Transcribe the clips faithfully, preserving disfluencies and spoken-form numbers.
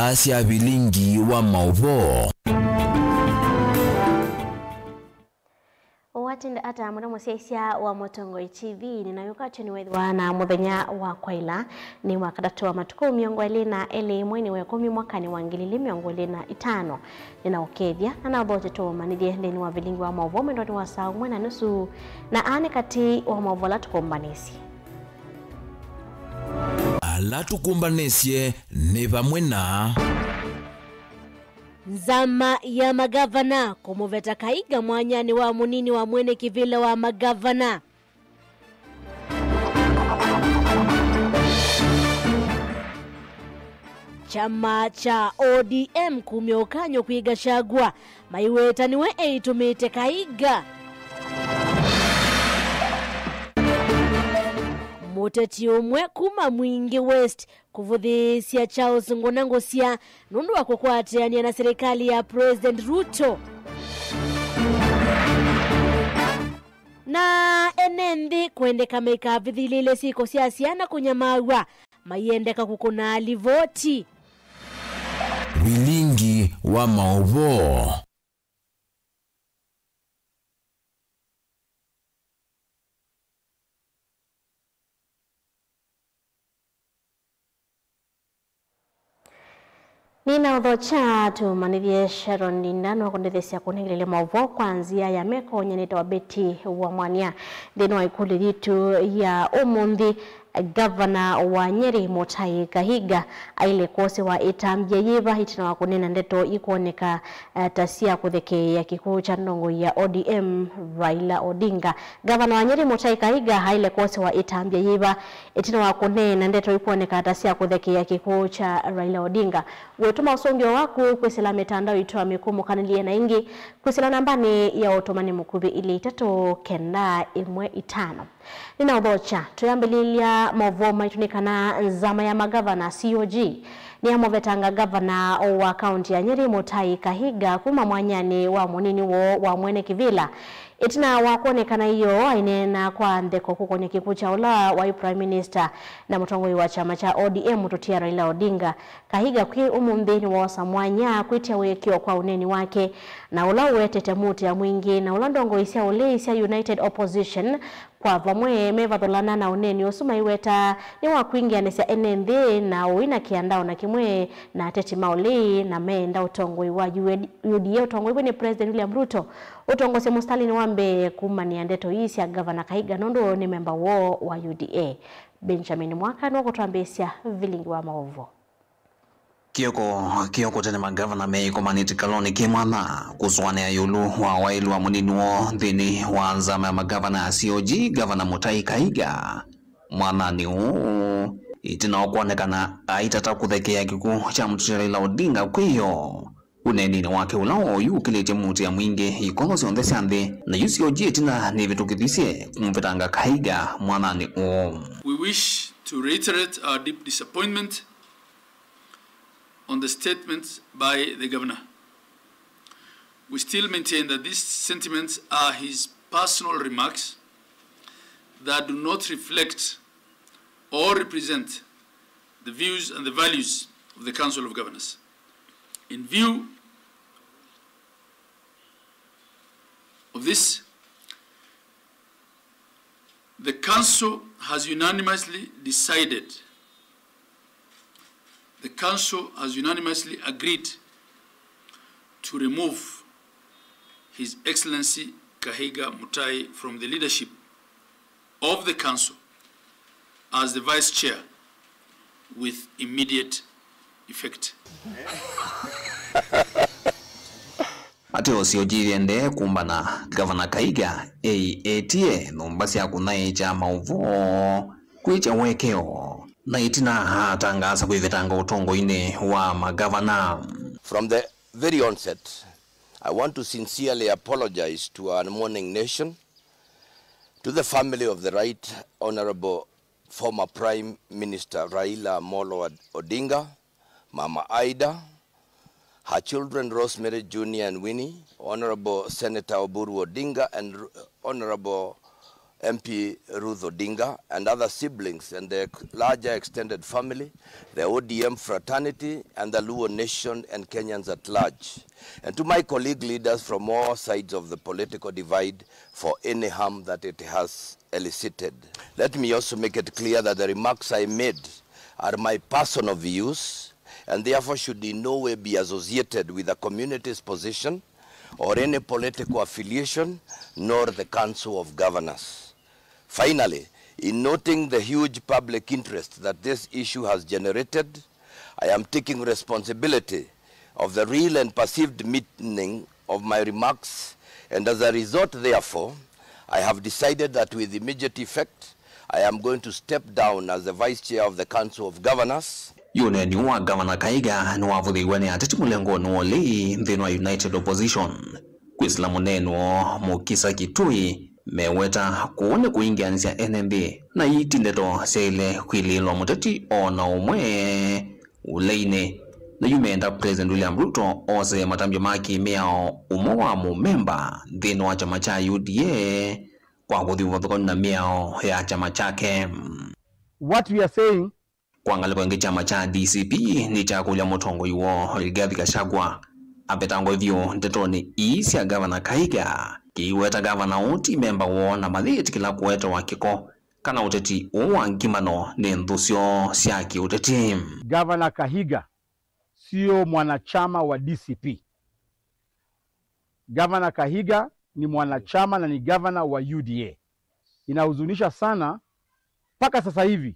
Asya vilingi wa maũvoo. Watenda ata mũno mũsyaĩĩsya wa Mũtongoi T V? Nĩnaw'ĩka atĩ nĩwĩthĩwa na mũthenya wa kwaĩla nĩ wa katatũ wa matukũ mĩongo ĩlĩ na elĩ mweinĩ wa ĩkũmi mwakanĩ wa ngili ilĩ mĩongo ĩlĩ na itano. Nĩnaũkethya na naũthokye tũũmanyĩthye nthĩnĩ wa vilingi wa maũvoo mwendonĩ wa saa ũmwe na nusu, na aa nĩ katĩ wa maũvoo ala tũkũmbanĩsye. Ala tũkũmbanĩsye nĩ vamwe na. Nzama ya magavana kũmũveta Kaiga mwanyanĩ wa mũnini wa mwene kĩvĩla wa magavana. Kyama kya O D M kumya ũkany'o kwĩ Gachagua, maiweta nĩwe eitũmĩte Kaiga. Mũteti ũmwe kuma Mwingi West kũvũthĩĩsya Charles Ngũna Ngũsya nũndũ wa kũkwatĩanĩa na silikalĩ ya President Ruto. Na ene nthĩ kwendeka maikavithĩlĩle syĩko sya syana kũnyamaaw'a, maiendeka kũkũna livoti. Vilingi wa maũvoo. Nĩnaũthokya tũmanyĩthye Sharon Linda nũkũndetheesya kũnengelelya maũvoo kwa nzĩa ya meko nyanĩte wa Betty wa Mwania. Nthĩnĩ wa ĩkũlyo yitũ ya ũmũnthĩ, Ngavana wa Nyeri Mũtai Kahiga aĩle kwosewa ĩtambya yĩva ĩtina wa kũneena ndeto ikwoneka, eh, ta sya kũthekeea kĩkw'ũ kya ndongoi ya O D M Raila Odinga? Ngavana wa Nyeri Mũtai Kahiga aĩle kwosewa ĩtambya yĩva ĩtina wa kũneena ndeto ikwoneka ta sya kũthekeea kĩkw'ũ kya Raila Odinga? Wĩtũma ũsũngĩo waku kwĩsĩla mĩtandao itũ ya mĩkũmũkanĩlye na ĩngĩ kwĩsĩla nambanĩ ya ũtũmani mũkuvĩ ilĩ itatũ kenda ĩmwe itano. Nĩnaũthokya, twĩambĩlĩlya maũvoo maitũ nĩ kana nzama ya magavana, C O G, nĩyamũvetanga ngavana wa kaũnti ya Nyeri Mũtai Kahiga kuma mwanyanĩ wa mũnini woo wa mwene kĩvĩla. Ĩtina wa kwonekana ĩyoo aineena kwa ntheko kũkony'a kĩkw'ũ kya ũla waĩ Prime Minister na mũtongoi wa kyama kya O D M mũtũtia Raila Odinga. Kahiga kwĩ ũmũnthĩ nĩwoosa mwanya kwĩtya wĩkĩo kwa ũneeni wake, na ũla ũwetete mũtĩa mwingĩ, na ũla ndongoi sya ũlei sya United Opposition kwa vamwe mevathũlana na ũneeni ũsu maiweta nĩ wa kwingĩanĩsya ene nthĩ na ũina kĩanda o na kĩmwe na ateti ma ũlei, na meenda ũtongoi wa U D A ũtongoew'e nĩ President William Ruto ũtongosye mũstalinĩ wa mbee kumanĩa ndeto ii sya Ngavana Kahiga nũndũ nĩ memba woo wa U D A. Benjamin Mwaka nũkũtwambĩĩsya vilingi wa maũvoo. Kĩoko kĩoko tene magavana meĩkomanĩte kalonĩ kĩ mwanya kũsũanĩa ĩũlũ wa waĩlu wa mũnini woo nthĩnĩ wa nzama ya magavana ya C O G, Ngavana Mũtai Kahiga. Mwanyanĩ ũũ, ĩtina wa kwonekana aitata kũthekeea kĩkw'ũ kya mũtũtia Raila Odinga kwĩyo, ũneeninĩ wake ũla wa ũyũkĩlĩtye mũtĩa mwingĩ, ikono syonthe sya nthĩ, na yu C O G ĩtina nĩvĩtũkĩthisye kũmũvetanga Kahiga mwanyanĩ ũũ. We wish to reiterate our deep disappointment on the statements by the Governor. We still maintain that these sentiments are his personal remarks that do not reflect or represent the views and the values of the Council of Governors. In view of this, the Council has unanimously decided, the Council has unanimously agreed to remove His Excellency Kahiga Mutai from the leadership of the Council as the Vice Chair with immediate effect. Ateo C O G ĩendee kũmbana, Ngavana Kahiga eĩtye nyũmba sya kũthaĩkya maũvoo kwĩkya ũekeo, na ĩtina atangaasa kwĩvetanga ũtongoinĩ wa magavana. From the very onset, I want to sincerely apologize to our mourning nation, to the family of the Right Honorable former Prime Minister Raila Amolo Odinga, Mama Ida, her children Rosemary Junior and Winnie, Honorable Senator Oburu Odinga and Honorable M P Ruth Odinga and other siblings and the larger extended family, the O D M fraternity, and the Luo nation and Kenyans at large. And to my colleague leaders from all sides of the political divide for any harm that it has elicited. Let me also make it clear that the remarks I made are my personal views and therefore should in no way be associated with the community's position or any political affiliation, nor the Council of Governors. Finally, in noting the huge public interest that this issue has generated, I am taking responsibility of the real and perceived meaning of my remarks, and as a result, therefore, I have decided that with immediate effect, I am going to step down as the Vice Chair of the Council of Governors. Ũneeni wa Gavana Kaiga nĩwavũthĩiwe nĩ ateti mũlengoni wa ũlei nthĩnĩ wa United Opposition. Kwĩsĩla mũneeni woo Mukisa Kitui, meweta kũu nĩ kũingĩanĩsya ene nthĩ, na ii ti ndeto syaĩle kwĩlĩĩlwa mũteti o na ũmwe ũleinĩ. Na yu meenda President William Ruto ose matambya ma kĩmĩao ũmwe wa mũmemba nthĩnĩ wa kyama kya U D A kwa kũthi ũvathũkany'o na mĩao ya kyama kyake. What we are saying. Kwa ngalĩko ĩngĩ, kyama kya D C P nĩkyakũlya mũtongoi woo Rigathi Gachagua avetangwe vyũ ndetonĩ ii sya Gavana Kaiga, kĩiweta gavana ũũ ti memba woo na mayĩtĩkĩla kũetewa kĩko kana ũteti ũũ wa ngimano nĩ nthũ syoo sya kĩũteti. Gavana Kahiga sio mwanachama wa D C P. Gavana Kahiga ni mwanachama na ni gavana wa U D A. Inahuzunisha sana, mpaka sasa hivi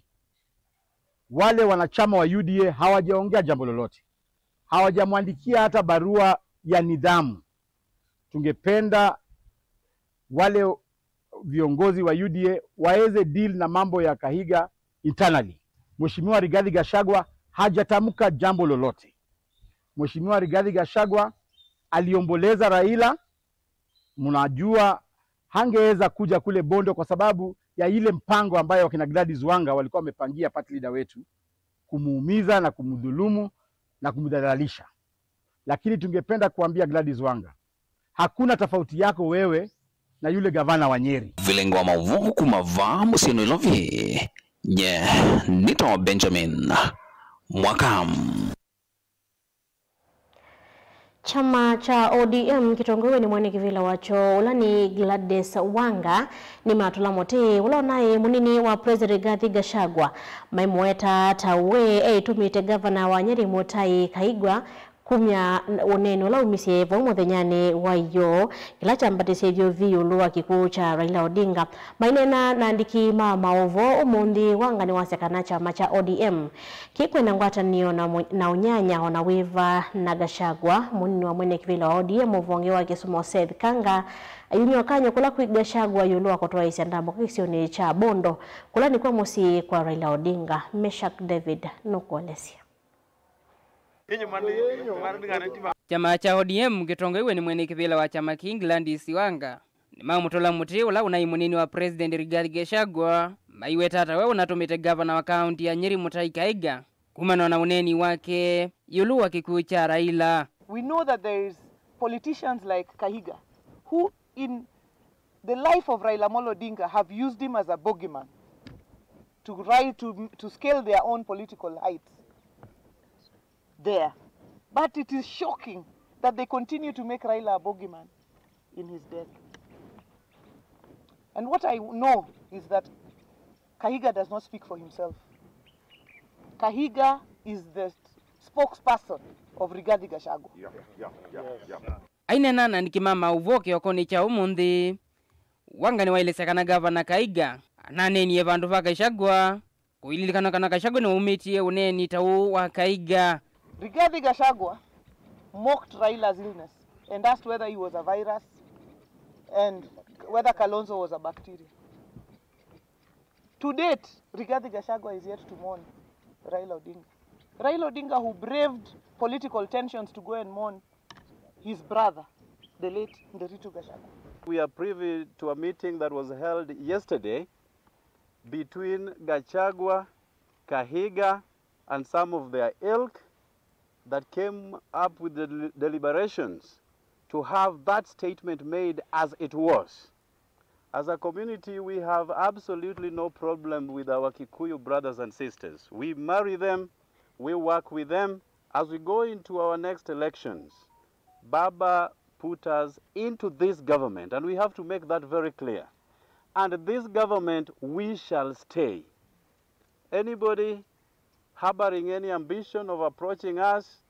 wale wanachama wa U D A hawajaongea jambo lolote, hawajamwandikia hata barua ya nidhamu. Tungependa wale viongozi wa U D A waweze deal na mambo ya Kahiga internally. Mheshimiwa Rigathi Gachagua hajatamka jambo lolote. Mheshimiwa Rigathi Gachagua aliomboleza Raila, mnajua hangeweza kuja kule Bondo kwa sababu ya ile mpango ambayo wakina Gladys Wanga walikuwa wamepangia party leader wetu, kumuumiza na kumdhulumu na kumdhalalisha. Lakini tungependa kuambia Gladys Wanga, hakuna tofauti yako wewe na yule gavana wa Nyeri. Vilingi wa maũvoo kuma vaa mũsyĩ Nairobi, nye nĩtawa Benjamin Mwaka. Kyama kya O D M kĩtongoew'e nĩ mwene kĩvĩla wakyo, ũla nĩ Gladys Wanga, nĩmatũla mũtĩ ũla ũnaĩ mũnini wa President Rigathi Gachagua, maimũweta ta we eĩtũmĩte gavana wa Nyeri Mutahi Kaigwa kumya ũneeni ũla umisye vau mũthenyanĩ wa ĩyoo, kĩla kyambatĩsye ĩthyũvi ĩũlũ wa kĩkw'ũ kya Raila Odinga. Maineena na andĩki ma maũvoo ũmũnthĩ, Wanga nĩwasya kana kyama kya O D M kĩkwĩ na ngwatanĩo na mũ-, na ũnyanya o na wĩva na Gachagua. Mũnini wa mwene kĩvĩla wa O D M ũvonge wa Kisumu, Seth Kanga, ayumya ũkany'o kũla kwĩ Gachagua ĩũlũ wa kũtwaĩĩsya ndambũka kĩsionĩ kya Bondo, kũla nĩkw'o mũsyĩ kwa Raila Odinga. Meshack David nũkũelesya. Kyama kya O D M kĩtongoew'e nĩ mwene kĩvĩla wa kyama kĩĩ Gladys Wanga nĩmamũtũla mũtĩ ũla ũnaĩ mũnini wa President Rigathi Gachagua, maiweta ta we ũnatũmĩte gavana wa kaunti ya Nyeri Mutahi Kahiga kumana na ũneeni wake ĩũlũ wa kĩkw'ũ kya Raila. We know that there is politicians like Kahiga who in the life of Raila Amolo Odinga have used him as a bogeyman to ride, to, to scale their own political heights there. But it is shocking that they continue to make Raila a bogeyman in his death. And what I know is that Kahiga does not speak for himself. Kahiga is the spokesperson of Rigathi Gachagua. Aineena na andĩki ma maũvoo kĩokonĩ kya ũmũnthĩ, Wanga nĩwaelesya kana gavana Kahiga ananeenie vandũ va Gachagua, kũililikana kana Gachagua nĩwaumĩtye ũneeni ta ũũ wa Kahiga. Rigathi Gachagua mocked Raila's illness and asked whether he was a virus and whether Kalonzo was a bacteria. To date, Rigathi Gachagua is yet to mourn Raila Odinga. Raila Odinga, who braved political tensions to go and mourn his brother, the late Nderitu Gachagua. We are privy to a meeting that was held yesterday between Gachagua, Kahiga, and some of their ilk that came up with the del-, deliberations to have that statement made as it was. As a community, we have absolutely no problem with our Kikuyu brothers and sisters. We marry them, we work with them. As we go into our next elections, Baba put us into this government, and we have to make that very clear. And this government, we shall stay. Anybody harboring any ambition of approaching us,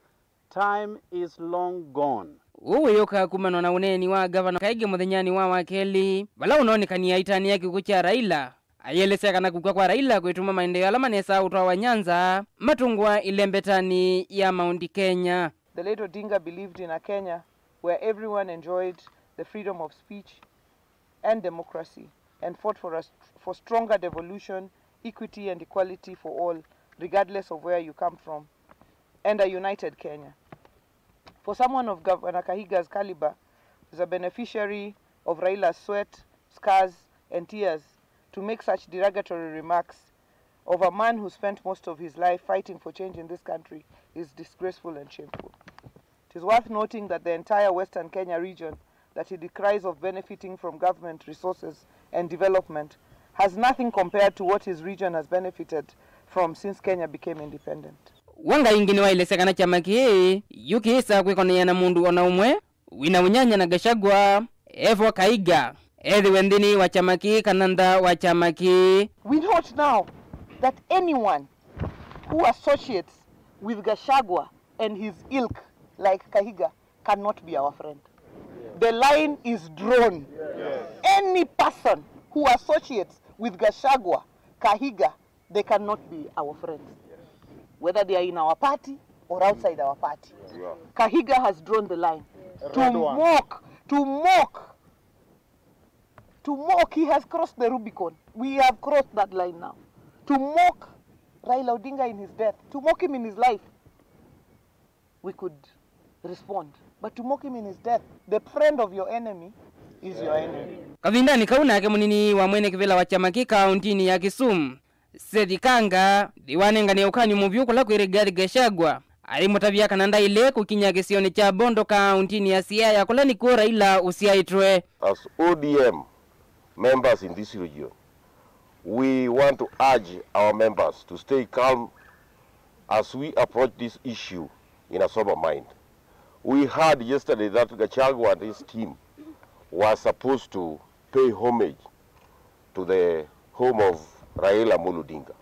time is long gone. Ũũ wĩyũkaa kumanwa na ũneeni wa Ngavana Kaige mũthenyanĩ wa Wakelĩ, vala ũnoonekanie aitanĩa kĩkw'ũ kya Raila, ayĩelesya kana kũkw'a kwa Raila kwĩtuma maendeeo ala manesaa ũtwawa Nyanza matũngwa ĩlembetanĩ ya Mount Kenya. The late Odinga believed in a Kenya where everyone enjoyed the freedom of speech and democracy and fought for, a, for stronger devolution, equity and equality for all, regardless of where you come from, and a united Kenya. For someone of Governor Kahiga's caliber, who is a beneficiary of Raila's sweat, scars, and tears, to make such derogatory remarks of a man who spent most of his life fighting for change in this country is disgraceful and shameful. It is worth noting that the entire Western Kenya region that he decries of benefiting from government resources and development has nothing compared to what his region has benefited from since Kenya became independent. Wangaingi nĩwaelesya kana kyama kĩĩ yu kĩĩsa kwĩkonea na mũndũ o na ũmwe wĩna ũnyanya na Gachagua, evo Kaiga, ethĩwe nthĩnĩ wa kyama kĩĩ kana ntha wa kyama kĩĩ. We note now that anyone who associates with Gachagua and his ilk, like Kahiga, cannot be our friend. The line is drawn. Any person who associates with Gachagua, Kahiga, they cannot be our friends, whether they are in our party or outside our party. Kahiga has drawn the line. To mock, to mock, to mock, he has crossed the Rubicon. We have crossed that line now. To mock Raila Odinga in his death, to mock him in his life, we could respond. But to mock him in his death, the friend of your enemy is your enemy. Kavindanĩ kau nake mũnini wa mwene kĩvĩla wa kyama kĩ kaũntĩnĩ ya Kisumu, Seth Kanga, nĩwanenganie ũkany'o mũvyũ kũla kwĩ Rigathi Gachagua, aimũtavya kana ndaĩle kũkinya kĩsionĩ kya Bondo kaũntĩnĩ ya Siaya kũla nĩkw'o Raila ũsyaĩtwe. As O D M members in this region, we want to urge our members to stay calm as we approach this issue in a sober mind. We heard yesterday that Gachagua and his team were supposed to pay homage to the home of Raila Amolo Odinga.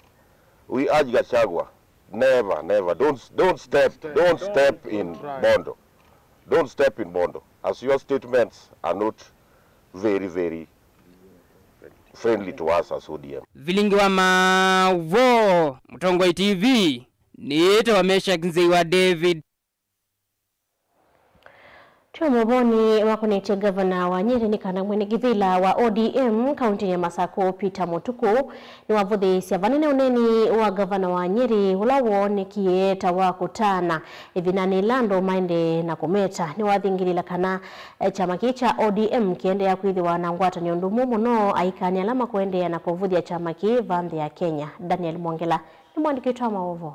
We urge Gachagua, never, never, don't, don't step, don't step in Bondo. Don't step in Bondo, as your statements are not very, very friendly to us as O D M. Vilingi wa Mavo, Mũtongoi T V, nĩĩtawa Meshack Nzei wa David. Twĩ mũvonĩ wakonetye ngavana wa Nyeri nĩ kana mwene kĩvĩla wa O D M kaũntĩnĩ ya Masakũ, Peter Mũtukũ, nĩwavũthĩĩsya vanene ũneeni wa ngavana wa Nyeri ũla woonekie ta wa kũtaana ĩvindanĩ yĩla andũ maendee na kũmeta. Nĩwathingĩlĩĩla kana, eh, kyama kĩĩ kya O D M kĩendeea kwĩthĩwa na ngwatanĩo ndũmũ mũno aikanĩ ala makũendeea na kũvũthya kyama kĩĩ va nthĩ ya Kenya. Daniel Mwongela nĩ mũandĩki witũ wa maũvoo.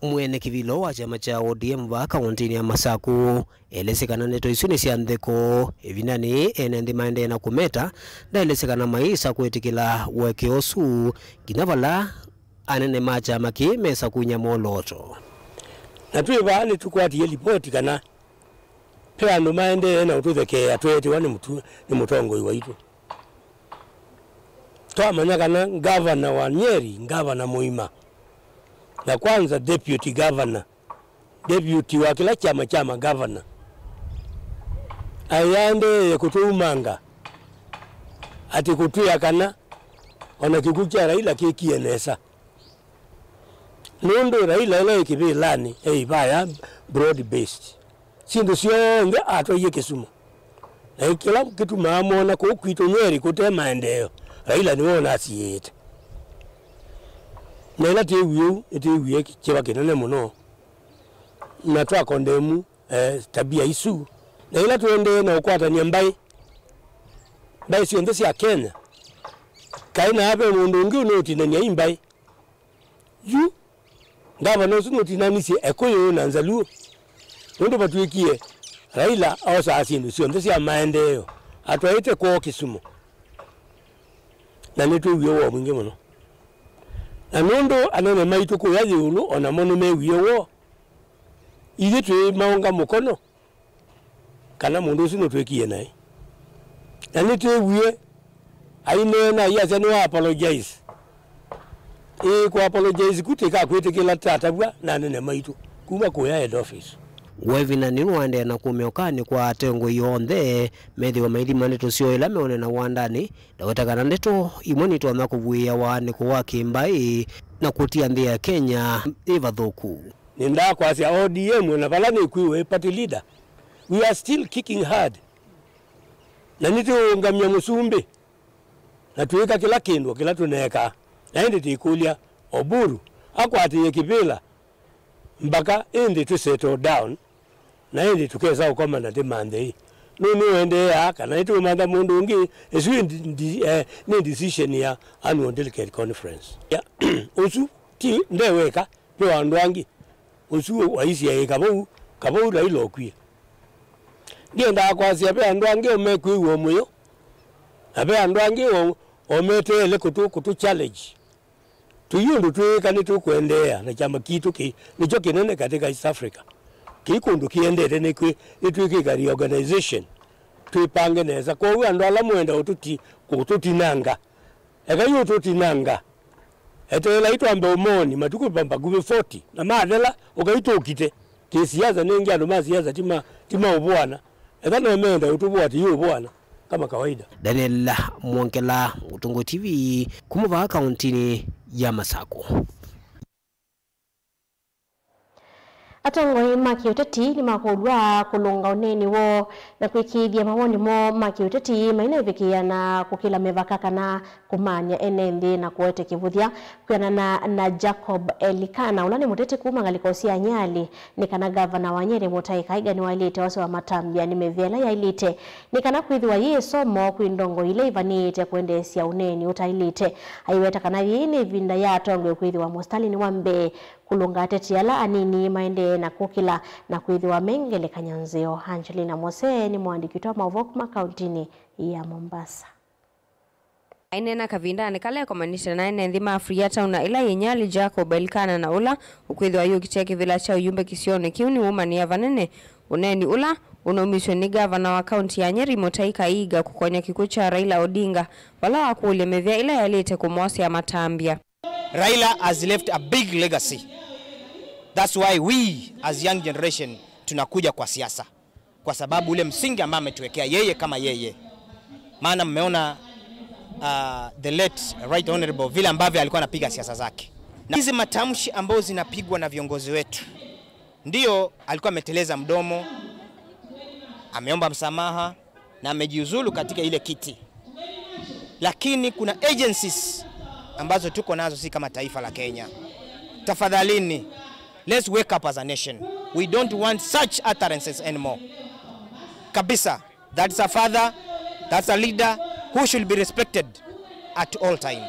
Mwene kĩvĩla wa kyama kya O D M vaa kaũntĩnĩ ya Masakũ elesye kana ndeto isu nĩ sya ntheko. Ĩvindanĩ yĩĩ ene nthĩ maendee na kũmeta, ndaelesye kana mayĩsa kwĩtĩkĩla ũekeo ũsu nginya vala anene ma kyama kĩĩ mesa kunya mwolooto. Na twĩ vaa nĩtũkwatie livoti kana ve andũ maendee na ũtũthekeea tweetiwa nĩ mũtu-, nĩ mũtongoi waitũ. Twamanya kana ngavana wa Nyeri, ngavana mũima, na kwanza deputy governor, deputy wa kĩla kyama kya magavana, ayaendeeye kũtũumanga, atĩ kũtwĩa kana o na kĩkw'ũ kya Raila kĩkie nesa. Nũndũ Raila ĩla ĩ kĩvĩlanĩ, eĩ vaya broad based. Syĩndũ syonthe atwaie Kisumu. Na kĩla kĩtumaa mona kũu kwitũ Nyeri kũte maendeeo, Raila nĩwe ũnasiĩĩte. Na ĩla twĩwie ũu, nĩtwĩwie kĩva kĩnene mũno. Na twakondemu, eh, tabia isu. Na ĩla tũendee na ũkwatany'a mbaĩ, mbaĩ syonthe sya Kenya, kaĩ na ve mũndũ ũngĩ ũnũũtinany'a i mbaĩ? Yu, ngavana ũsu nũtinanisye Ekũyũ na Nzaluo, nũndũ vatw'ĩkie Raila osaa syĩndũ syonthe sya maendeeo, Atwaĩte kwoo Kisumu, na nĩtwĩwie woo mwingĩ mũno. Na nũndũ anene maitũ kũya ĩũlũ o namo nĩmewie woo, ithyĩ twĩmaũnga mũkono kana mũndũ ũsu nũtwĩkie naĩ. Na nĩtwĩwie aineena, aiasya nĩwa apologize. Ĩĩ, kũ apologize ku tĩkakwĩtĩkĩla tatavw'a na anene maitũ kuma kũya head office. Woo ĩvindanĩ nĩwaendee na kumya ũkany'o kwa atongoi onthe methĩwe maithima ndeto syoo ĩla meũneena wandanĩ, na weta kana ndeto imwe nitonya kũvuĩĩa waanĩko wa kĩmbaĩ na kũtia nthĩ ya Kenya yĩ vathũku. Nĩndaa kwasya O D M, na vala nĩkwĩwe party leader, we are still kicking hard. Na nĩtũũngamya mũsumbĩ, na twĩka kĩla kĩndũ kĩla tũneekaa. Na ĩndĩ tĩkũlya Oburu akwatĩĩe kĩvĩla mpaka ĩndĩ tũ settle down, na ĩndĩ tũkesa ũkoma na ndĩmanthe ĩ nũũ nĩũendeeaa, kana nĩtũũmantha mũndũ ũngĩ. Ĩsu ĩ ndi-, ndi-, eh, nĩ decision ya annual delegate conference. Ya, ũsu ti nde weka, ve andũ angĩ. Ũsu waisyaĩka vau, kavau Raila ũkwie. Ndiendaa kwasya ve andũ angĩ o mekwĩw'a mũyo, na ve andũ angĩ o, o meteele kũtũ, kũtũ challenge. Tũi ũndũ twĩĩka nĩtũkũendeea na kyama kitũ kĩ nĩkyo kĩnene katika East Africa. Kĩi kũndũ kĩendete nĩkwĩ, nĩtwĩkĩka reorganization, twĩpange nesa. Kwoou andũ ala mwenda ũtũti-, kũtũtinanga, ekai ũtũtinanga. Eteelai twambe ũmoni matukũ va-, vakuvĩ forty, na mathela, ũkai tũkite. Kĩ siasa nĩngĩ andũ ma siasa ti ma, ti ma ũvũana. Ethwa no meenda ũtũvũa, ti ũvũana kama kawaida. Daniel Mwongela, Mũtũngũ T V, kuma vaa kauntinĩ ya Masakũ. Atongoi ma kĩũteti nĩmakũlw'a kũlũnga ũneeni woo na kwĩkĩĩthya mawoni moo ma kĩũteti mainaĩvĩkĩĩa na kũkĩla mĩvaka kana kũmany'a ene nthĩ na kũete kĩvũthya. Kwĩanana na Jacob Elikana, ũla nĩ mũteti kuma ngalĩko sya Nyali, nĩ kana ngavana wa Nyeri Mũtaĩ Kahiga nĩwaĩlĩte osewa matambya nĩ mĩvĩa ĩla yaĩlĩte, nĩ kana kwĩthĩwa yĩ ĩsomo kwĩ ndongoi ila ivanĩĩte kũendeesya ũneeni ũtaĩlĩte. Aiweta kana yĩĩ nĩ ĩvinda ya atongoi kwĩthĩwa mũsitalĩnĩ wa mbee kũlũnga ateti ala anini maendee na kũkĩla na kwĩthĩwa me ngelekany'o nzeo. Angelina Mose nĩ mũandĩki witũ wa maũvoo kuma kauntinĩ ya Mombasa. Aineena kavindanĩ kala ekomanĩte na ene nthĩ ma Freetown na ĩla yĩ Nyali, Jacob Elikana, na ũla ũkwĩthĩwa yũkite kĩvĩla kya ũyumbe kĩsionĩ kĩu, nĩwũmanĩa vanene ũneeni ũla ũnaumisye nĩ ngavana wa kaunti ya Nyeri, Mũtaĩ Kahiga, kũkonya kĩkw'ũ kya Raila Odinga, vala wakũlya mĩvĩa ĩla yaĩlĩte kũmwosea matambya. Raila has left a big legacy. That's why we as young generation tunakuja kwa siasa, kwa sababu ule msingi ambao ametuwekea yeye kama yeye. Maana mmeona, uh, the late Right Honorable vile ambavyo alikuwa anapiga siasa zake. Na hizi matamshi ambazo zinapigwa na viongozi wetu, ndio alikuwa ameteleza mdomo, ameomba msamaha na amejiuzulu katika ile kiti. Lakini kuna agencies ambazo tuko nazo si kama taifa la Kenya. Tafadhalini, let's wake up as a nation. We don't want such utterances anymore. Kabisa, that's a father, that's a leader who should be respected at all time.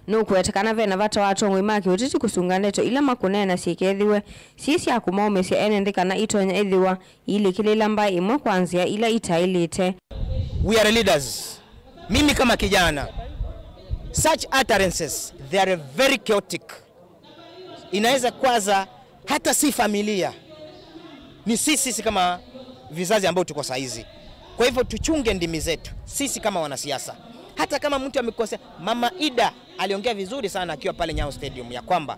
Nũkũweta kana ve na vata wa atongoi ma kĩũteti kũsunga ndeto ila makũneena syĩkethĩwe syĩ sya kũmaũmĩsya ene nthĩ kana itonya ĩthĩwa iilikĩlĩĩla mbaĩ ĩmwe kwa nzĩa ila itaĩlĩte. We are leaders. Mimi kama kijana, such utterances, they are very chaotic. Inaweza kwaza hata si familia. Ni sisi, sisi kama vizazi ambao tuko saizi. Kwa hivyo tuchunge ndimi zetu, sisi kama wanasiasa. Hata kama mtu amekosea, Mama Ida aliongea vizuri sana akiwa pale Nyayo Stadium ya kwamba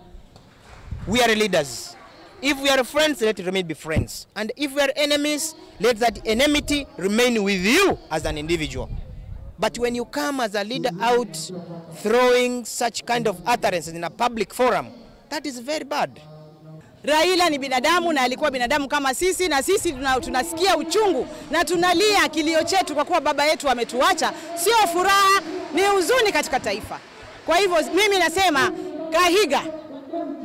we are leaders. If we are friends, let it remain be friends. And if we are enemies, let that enmity remain with you as an individual. But when you come as a leader out throwing such kind of utterances in a public forum, that is very bad. Raila ni binadamu na alikuwa binadamu kama sisi, na sisi tuna-, tunasikia uchungu na tunalia kilio chetu kwa kuwa baba yetu ametuacha. Sio furaha, ni huzuni katika taifa. Kwa hivyo mimi nasema, Kahiga,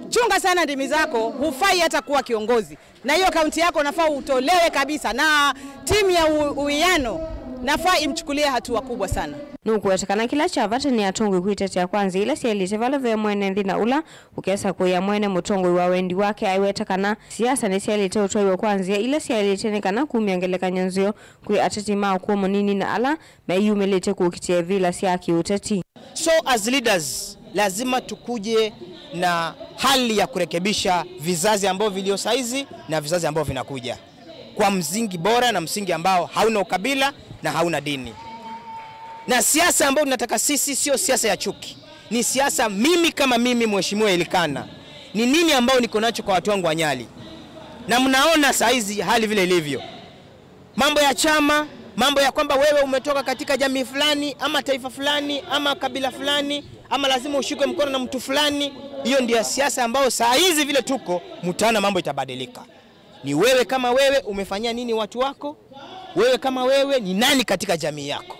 chunga sana ndimi zako, hufai hata kuwa kiongozi. Na hiyo kaunti yako nafaa utolewe kabisa, na timu ya u-, uwiano nafaa imchukulie hatua kubwa sana. Nũkũweta kana kĩla kya vata nĩ atongoi kwĩtetea kwa nzĩa ila syaĩlĩte vala ve mwene nthĩ na ũla ũkesa kũĩa mwene mũtongoi wa wendi wake. Aiweta kana siasa nĩsyaĩlĩte ũtwaiwe kwa nzĩa ila syaĩlĩte nĩ kana kumya ngelekany'o nzeo kwĩ ateti ma ũkũũ mũnini na ala meyumĩlĩtye kũkitĩa ivĩla sya kĩũteti. So as leaders, lazima tukuje na hali ya kurekebisha vizazi ambavyo vilio saizi na vizazi ambavyo vinakuja kwa msingi bora na msingi ambao hauna ukabila na hauna dini. Na siasa ambayo tunataka sisi sio siasa ya chuki. Ni siasa mimi kama mimi, Mheshimiwa Elikana, ni nini ambao niko nacho kwa watu wangu wa Nyali? Na mnaona saizi hali vile ilivyo. Mambo ya chama, mambo ya kwamba wewe umetoka katika jamii fulani, ama taifa fulani, ama kabila fulani, ama lazima ushikwe mkono na mtu fulani, hiyo ndio siasa ambayo saa hizi vile tuko, mtaona mambo itabadilika. Ni wewe kama wewe umefanyia nini watu wako? Wewe kama wewe ni nani katika jamii yako?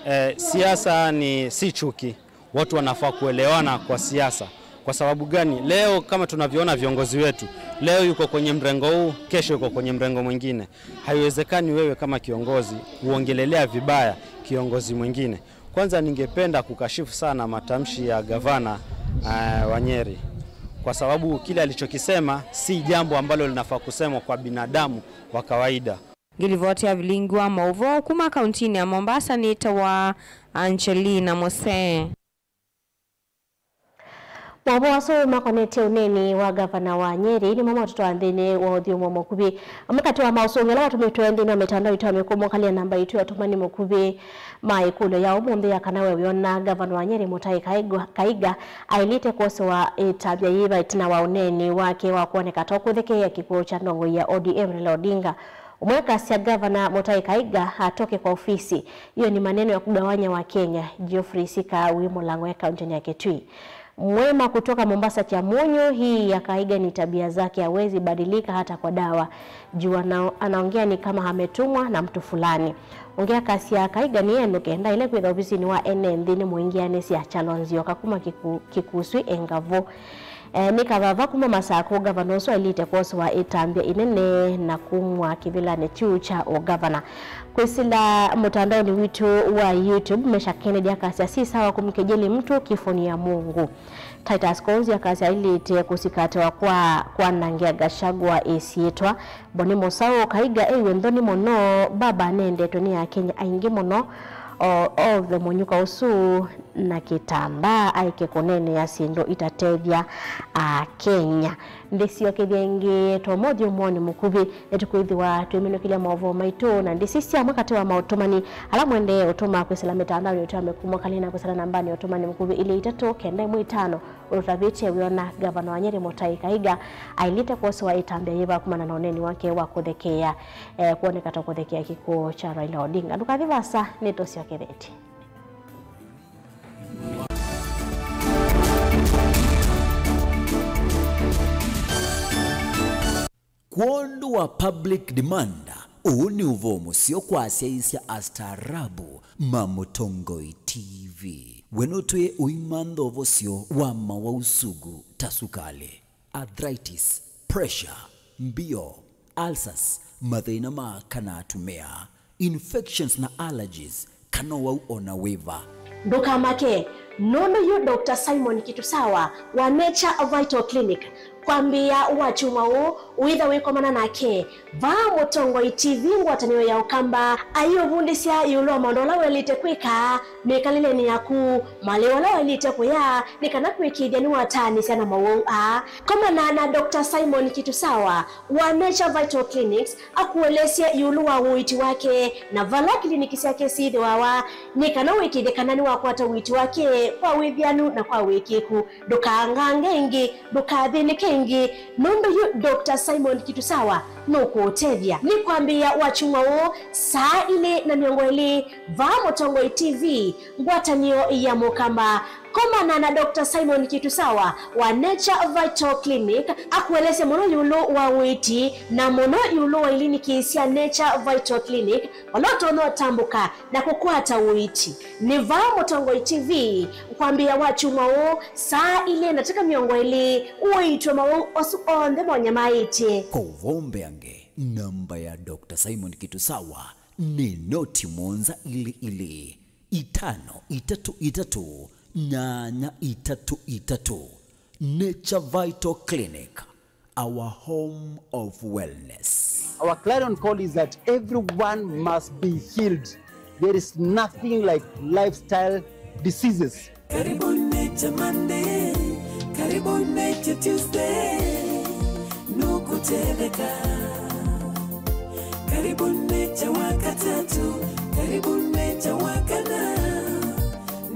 Eh, siasa ni si chuki. Watu wanafaa kuelewana kwa siasa. Kwa sababu gani? Leo kama tunavyoona viongozi wetu, leo yuko kwenye mrengo huu, kesho yuko kwenye mrengo mwingine. Haiwezekani wewe kama kiongozi uongelelea vibaya kiongozi mwingine. Kwanza ningependa kukashifu sana matamshi ya gavana, eh, wa Nyeri. Kwa sababu kile alichokisema si jambo ambalo linafaa kusemwa kwa binadamu wa kawaida. Ngĩlivoti ya vilingi wa maũvoo kuma kauntinĩ ya Mombasa nĩtawa Angelina Mose. Maũvoo asu makonetye ũneeni wa gavana wa Nyeri nĩmo matũtwaa nthĩnĩ wa ũthyũmũo mũkuvĩ. Amwe katĩ wa maũsũngĩo ala matũmĩtwe nthĩnĩ wa mĩtandao itũ ya mĩkũmũkalya namba itũ ya ũtũmani mũkuvĩ ma ĩkũlyo ya ũmũnthĩ ya kana we wĩona gavana wa Nyeri Mũtaĩ Kaigwa-, Kaiga aĩlĩte kwosewa ĩtambya yĩva ĩtina wa ũneeni wake wa kwoneka ta ũkũthekeea kĩkw'ũ kya ndongoi ya O D M Raila Odinga. Ũmwe akasya gavana Mũtaĩ Kaiga atoke kwa ofisi. Hiyo ni maneno ya kugawanya Wakenya. Geoffrey Sika wĩ Mũlang'o e kaunti ya Kitui. Mwema kutoka Mombasa Kyamunyu, hii ya Kaiga ni tabia zake, hawezi badilika hata kwa dawa. Juu ana-, anaongea ni kama ametumwa na mtu fulani. Ũngĩ akasya Kaiga nĩ enũke, ndaĩle kwĩtha ovisinĩ wa ene nthĩ nĩ mũingĩanĩsya. Kyalo Nzioka kuma Kiku-, Kikuswi e Ngavũ. Eh, nĩ kavava kuma Masakũ, gavana ũsu ailĩte kwosewa ĩtambya ĩnene na kumw'a kĩvĩlanĩ kyu kya ũgavana. Kwĩsĩla mũtandaonĩ witũ wa YouTube, Mesha Kennedy akasya, "Si sawa kumkejeli mtu, kifo ni ya Mungu." Titus Konzi akasya, "Ailĩte kũsikatĩwa kwa kwanangĩa Gachagua ĩsyĩtwa." Boni Mũsaũ, "Kaiga eiwe nthoni mũno, baba nendetwe nĩ Akenya aingĩ mũno, o, ove mũnyuka ũsu na kĩtambaa aeke kũneenea syĩndũ itatethya Akenya." Ndĩsyokethya ĩngĩ twa mothyũmũonĩ mũkuvĩ, nĩtũkwĩthĩwa twĩminũkĩlya maũvoo maitũ na ndĩsisya amwe katĩ wa maũtũmani ala mũendee ũtũma kwĩsĩla mĩtandaonĩ yitũ ya mĩkũmũkalya na kwĩsĩla nambanĩ ya ũtũmani mũkuvĩ ilĩ itatũ kenda ĩmwe itano. Ũtũtavĩtye wĩona gavana wa Nyeri Mũtaĩ Kaiga ailĩte kwosewa ĩtambya yĩva kumana na ũneeni wake wa kũthekeea, eh, kwoneka ta kũthekeea kĩkw'ũ kya Raila Odinga. Ndũkathi vaasa, nĩtũsyokethetye. Kwondũ wa public demand, ũũ nĩ ũvoo mũseo kwa asyaĩĩsya astaarabu ma Mũtongoi T V. We nũtwĩe ũimantha ũvosyo wa mawau sugu ta sukalĩ, arthritis, pressure, mbio, ulcers, mathĩna ma aka na atumĩa, infections na allergies, kana ũwau o na wĩva. Ndũkamake, nũndũ yu Doctor Simon Kitusawa wa Nature Vital Clinic, kwambĩĩa wakyumwa ũũ ũitha wĩkomana nake vaa Mũtongoi T V ngwatanĩo ya Ũkamba, aiũvundĩsya ĩũlũ wa maũndũ ala waĩlĩte kwĩka, mĩkalĩlenĩ yaku, malĩu ala waĩlĩte kũya, nĩ kana kũĩkĩĩthya nĩwataanĩsya na mawau aa. Komana na Doctor Simon Kitusawa wa Nature Vital Clinics akũelesye ĩũlũ wa ũiiti wake na vala kiliniki syake syĩthĩwawa, nĩ kana ũĩkĩĩthye kana nĩwakwata ũiiti wake kwa wĩthĩanu na kwa wĩkĩĩku. Ndũkangange ĩngĩ, ndũkathĩnĩke ĩngĩ, nũndũ yu Doctor Simon Kitusawa nũkũũtethya. Nĩ kwambĩĩa wakyumwa ũũ saa ilĩ na mĩongo ĩlĩ vaa Mũtongoi T V, ngwatanĩo ya Mũkamba. Komana na Doctor Simon Kitusawa wa Nature Vital Clinic akũelesye mũno ĩũlũ wa ũiiti na mũno ĩũlũ wa iliniki sya Nature Vital Clinic, vala ũtonya ũtambũka na kũkwata ũiiti. Nĩ vaa Mũtongoi T V kwambĩĩa wakyumwa ũũ saa ilĩ na ndatĩka mĩongo ĩlĩ, ũiitwe mawau asu onthe monyamaĩtye. Kwa ũvoo mbeange, namba ya Doctor Simon Kitusawa nĩ noti mũonza ilĩ ilĩ. Itano itatũ itatũ nyanya itatũ itatũ. Nature Vital Clinic, our home of wellness. Our clarion call is that everyone must be healed. There is nothing like lifestyle diseases. Karibu Nature Monday, karibu Nature Tuesday, nukutetheka. Karibu Nature Wakatatu, karibu Nature Wakana,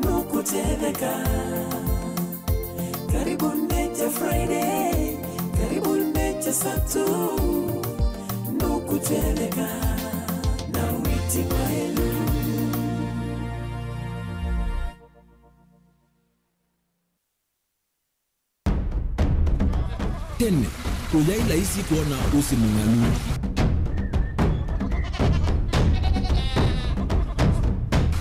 nukutetheka. Karibu Nature Friday, karibu Nature Saturday, nukutetheka na wĩti mwaĩlu. Tene, kũyaĩ laisi kwona ũsĩ mũng'alu.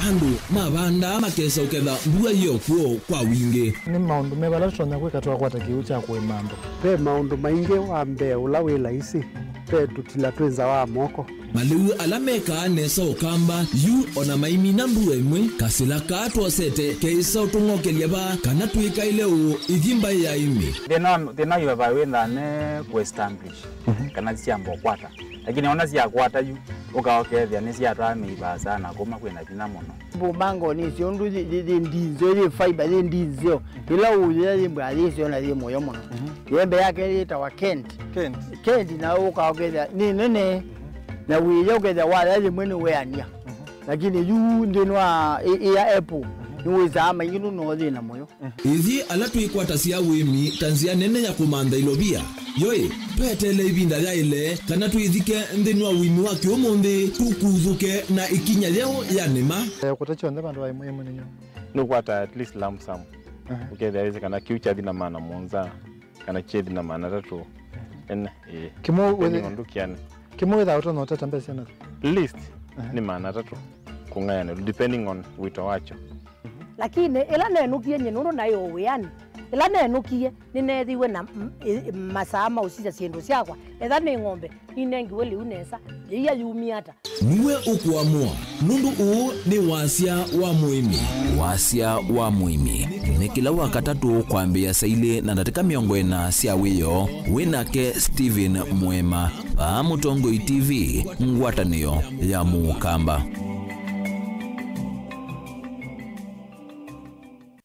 Andũ mavandaa makesa ũketha mbua yĩ o kw'o kwa wingĩ. Nĩ maũndũ meva ala tũtonya kwĩka twakwata kĩw'ũ kya kũĩma andũ? Ve maũndũ maingĩ. Wa mbee ũla wĩ laisi, ve tũtila twĩ nza wa moko. Malĩu ala mekaa nesa Ũkamba yu o na maimina mbua ĩmwe, kasĩla kaa twosete keĩsa ũtũng'okelya vaa kana twĩkaĩle ũũ ĩthi mbaĩ ya ĩmĩ. Thĩna, thĩna yu vaa wĩthaa ne kũ establish kana syamba ũkwata. Lakini ona syakwata yu, ũka ũkethĩa nĩsyatwaa mĩi vaa sana kuma kwĩna vinya mũno. Mbũmango nĩ syo ũndũ yĩ, yĩ, yĩ ndinzeo, yĩ fiber, yĩ ndinzeo. Ĩla ũyĩa yĩ mbwa yĩ syo na yĩ mũyo mũno. Yembe yake yĩtawa Kent. Kent. Kent na ũka ũkethĩa nĩ nene. Na wĩya ũkethĩa waya yĩmwe nĩ weania. Lakini yu nthĩnĩ wa ĩ, ĩ ya apple, nĩ wĩsaa maingĩ nũno thĩna mũyo. Ithyĩ ala twĩkwatasya ũĩmi ta nzĩa nene ya kũmantha ilovia, yoĩ, tweteele ĩvinda yaĩle kana twĩthike nthĩnĩ wa ũĩmi wa kĩũmũnthĩ, tũkuthũke na ĩkinya yeũ ya nĩma. Eh, kũte kyonthe vandũ va ĩmwe ĩmwe nĩ nyau. Nũkwata at least lump sum. Ũkethĩa wĩsĩ kana kĩu kyathi na maana mũonza, kana kyethi na maana atatũ. Ene, ĩĩ. Kĩmwe depending wĩthĩ- on ndũkĩanĩ. Kĩmwe wĩthaa ũtonya ũteta mbesa na least nĩ maana atatũ kũng'ayanĩlwa, depending on wĩto wakyo. Lakini ĩla nenũkie nyie nũndũ naĩ o wĩanĩ, ĩla nenũkie nĩneethiwe na m-, ĩ-, masaa ma ũsisya syĩndũ syakwa, etha nĩ ng'ombe, ninengiwe lĩu nesa, yĩia yumie ata? Nue ũkũamũa, nũndũ ũũ nĩ wasya wa mũĩmi. Wasya wa mũĩmi nĩ kĩla Wakatatũ kwambĩĩa saa ilĩ na ndatĩka mĩongo ĩna sya wĩoo. Wĩ nake Stephen Mwema, vaa Mũtongoi T V, ngwatanĩo ya Mũkamba.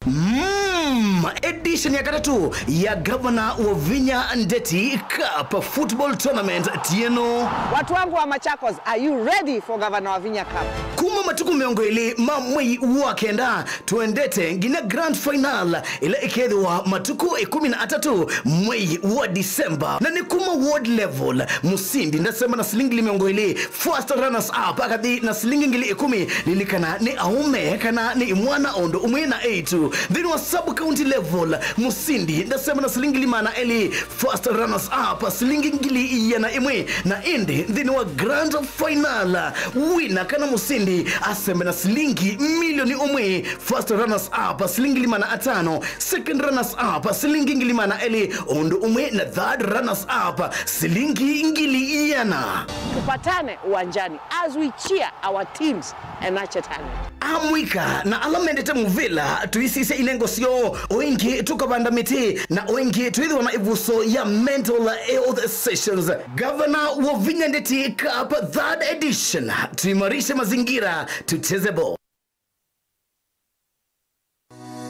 Mm, edition ya katatũ ya Gavana Wavinya Ndeti Cup Football Tournament tieno. Watu wangu wa Machakos, are you ready for Gavana Wavinya Cup? Kuma matukũ mĩongo ĩlĩ ma mwei wa kenda, twendete nginya grand final ĩla ĩkethĩwa matukũ ĩkũmi na atatũ mwei wa December. Na nĩ kuma ward level, mũsindi ndasemba na silingi ngili mĩongo ĩlĩ, first runners up akathi na silingi ngili ĩkũmi. Lilikana nĩ aũme kana nĩ imwana o ũndũ ũmwe na eĩtu. Nthĩnĩ wa sub county level, mũsindi ndasemba na silingi ngili maana elĩ, first runners up silingi ngili iana ĩmwe, na ĩndĩ nthĩnĩ wa grand final, wina kana mũsindi asembe na silingi milioni ũmwe, first runners up silingi ngili maana atano, second runners up silingi ngili maana elĩ, o ũndũ ũmwe na third runners up silingi ngili iana. Tupatane uwanjani as we cheer our teams and nurture talent. Amũika na ala mendete mũvĩla, tũisisya inengo syoo, o ĩngĩ tũkavanda mĩtĩ, na o ĩngĩ twĩthĩwa na ĩvuso ya mental health sessions. Gavana Wavinya Ndeti Cup third edition, tuimarishe mazingira, tucheze ball.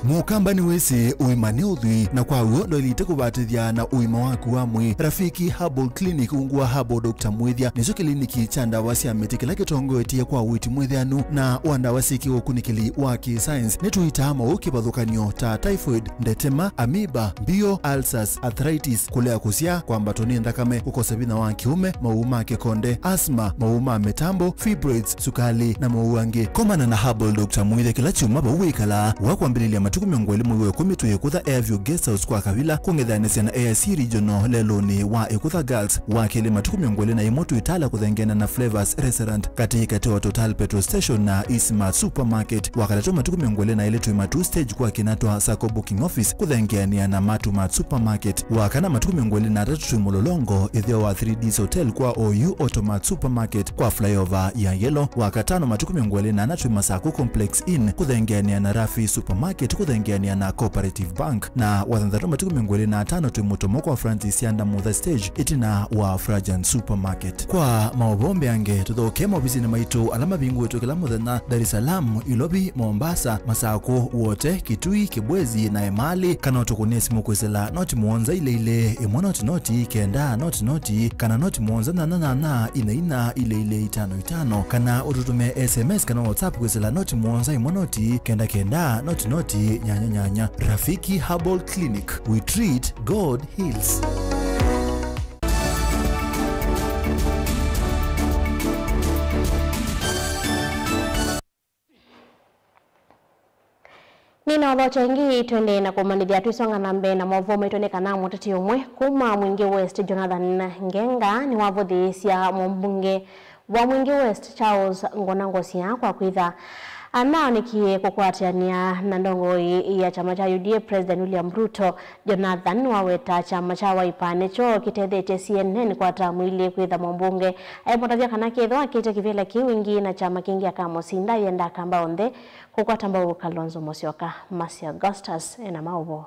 Mũkamba nĩwĩsĩ ũima nĩ ũthwii, na kwa w'o ndwaĩlĩte kũvatĩthya na ũima waku wa mwĩĩ. Rafiki Herbal Clinic ungu wa Herbal Doctor Mwĩthya nĩkyo kĩliniki kya ndawa sya mĩtĩ kĩla kĩtongoetye kwa ũiiti mwĩthĩanu na wa ndawa syĩkĩwe ũkunĩkĩli wa kĩ-science. Nĩtũitaa maũũ kĩvathũkany'o ta typhoid, ndetema, amoeba, mbio, ulcers, arthritis, kũlea kũsyaa, kwambatwa nĩ nthakame, kũkosa vinya wa kĩũme, maũũ ma kĩkonde, asthma, maũũ ma mĩtambo, fibroids, sukali, na maũũ angĩ. Komana na Herbal Doctor Mwĩthya kĩla kyumwa vau wĩkalaa, wa kwambĩlĩlya matukũ Matukũ mĩongo ĩlĩ mwei wa ĩkũmi twĩ Ĩkũtha Airview Guest House kwa Kavila kũng'ethanĩsya na A I C Regional lelũnĩ wa Ĩkũtha Girls. Wa kelĩ, matukũ mĩongo ĩlĩ na ĩmwe twĩ Tala kũthengeana na Flavors Restaurant katĩ katĩ wa Total Petrol Station na Eastmart Supermarket. Wa katatũ, matukũ mĩongo ĩlĩ na ĩlĩ twĩ Matuu Stage kwa kĩna twa Sacco Booking Office kũthengeanĩa na Matumat Supermarket. Wa kana, matukũ mĩongo ĩlĩ na atatũ twĩ Mũlolongo ĩtheo wa three Ds Hotel kwa O U Automat Supermarket kwa flyover ya Yellow. Wa katano, matukũ mĩongo ĩlĩ na ana twĩ Masako Complex Inn kũthengeanĩa na Rafi Supermarket kũthengeanĩa na Cooperative Bank. Na wa thanthatũ, matukũ mĩongo ĩlĩ na atano twĩ Mũtomo kwa Francis Yanda Mutha Stage ĩtina wa Frajan Supermarket. Kwa maũvoo mbeange, tũthokee maovisinĩ maitũ ala mavingũĩtwe kĩla mũthenya Dar es Salaam, Ilovi, Mombasa, Masako, Wote, Kitui, Kibwezi na Emali, kana ũtũkũnĩe simũ kwĩsĩla noti mũonza ilĩ ilĩ, ĩmwe noti noti, kenda noti noti, kana noti mũonza nyanya nyanya, ina ina, ilĩ ilĩ, itano itano, kana ũtũtũmĩe S M S kana WhatsApp kwĩsĩla noti mũonza ĩmwe noti, kenda kenda, noti noti, nyanya nyanya. Rafiki Herbal Clinic, we treat, God heals. Nĩnaũthokya ĩngĩ, twendee na kũmanyĩthya twĩsonga na mbee na maũvoo maitũ nĩ kana mũteti ũmwe kuma Mwingi West, Jonathan Ngenga, nĩwavũthĩĩsya mũmbunge wa Mwingi West, Charles Ngũna Ngũsya, kwa kwĩtha anaonekie kũkwatĩanĩa na ndongoi ya kyama kya U D A, President William Ruto. Jonathan nĩwaweta kyama kya Wiper nĩkyo kĩtethetye C N N kwa tamu ilĩ kwĩtha mũmbunge aimũtavya kana kethĩwa akĩte kĩvĩla kĩu ĩngĩ na kyama kĩngĩ akamũsinda, ayenda Akamba onthe kũkwata mbau Kalonzo Musyoka. Mercy Augustus ena maũvoo.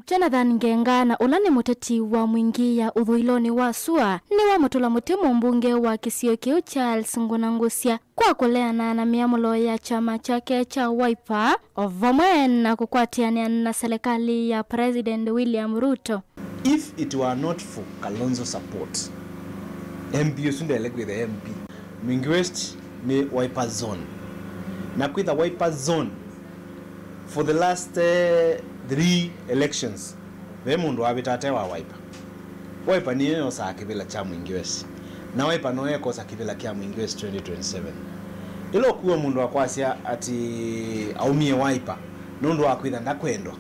Jonathan Ngenga, na ũla nĩ mũteti wa Mwingi ya ũthũĩlonĩ wa sua, nĩwamũtũla mũtĩ mũmbunge wa kĩsio kĩu Charles Ngũna Ngũsya kwa kũleana na mĩamũlo ya kyama kyake kya Wiper, o vamwe na kũkwatĩanĩa na selekalĩ ya President William Ruto. If it were not for Kalonzo support, M P ũsu ndaĩle kwĩtha M P. Mwingi West nĩ Wiper zone. Na kwĩtha Wiper zone for the last, eh, three elections, ve mũndũ wavĩta ate wa Wiper. Wiper nĩyo yosaa kĩvĩla kya Mwingi West. Na Wiper no yekosa kĩvĩla kya Mwingi West twenty twenty-seven. Ĩla ũkuwa mũndũ akwasya atĩ aumie Wiper nũndũ wa kwĩtha ndakwendwa.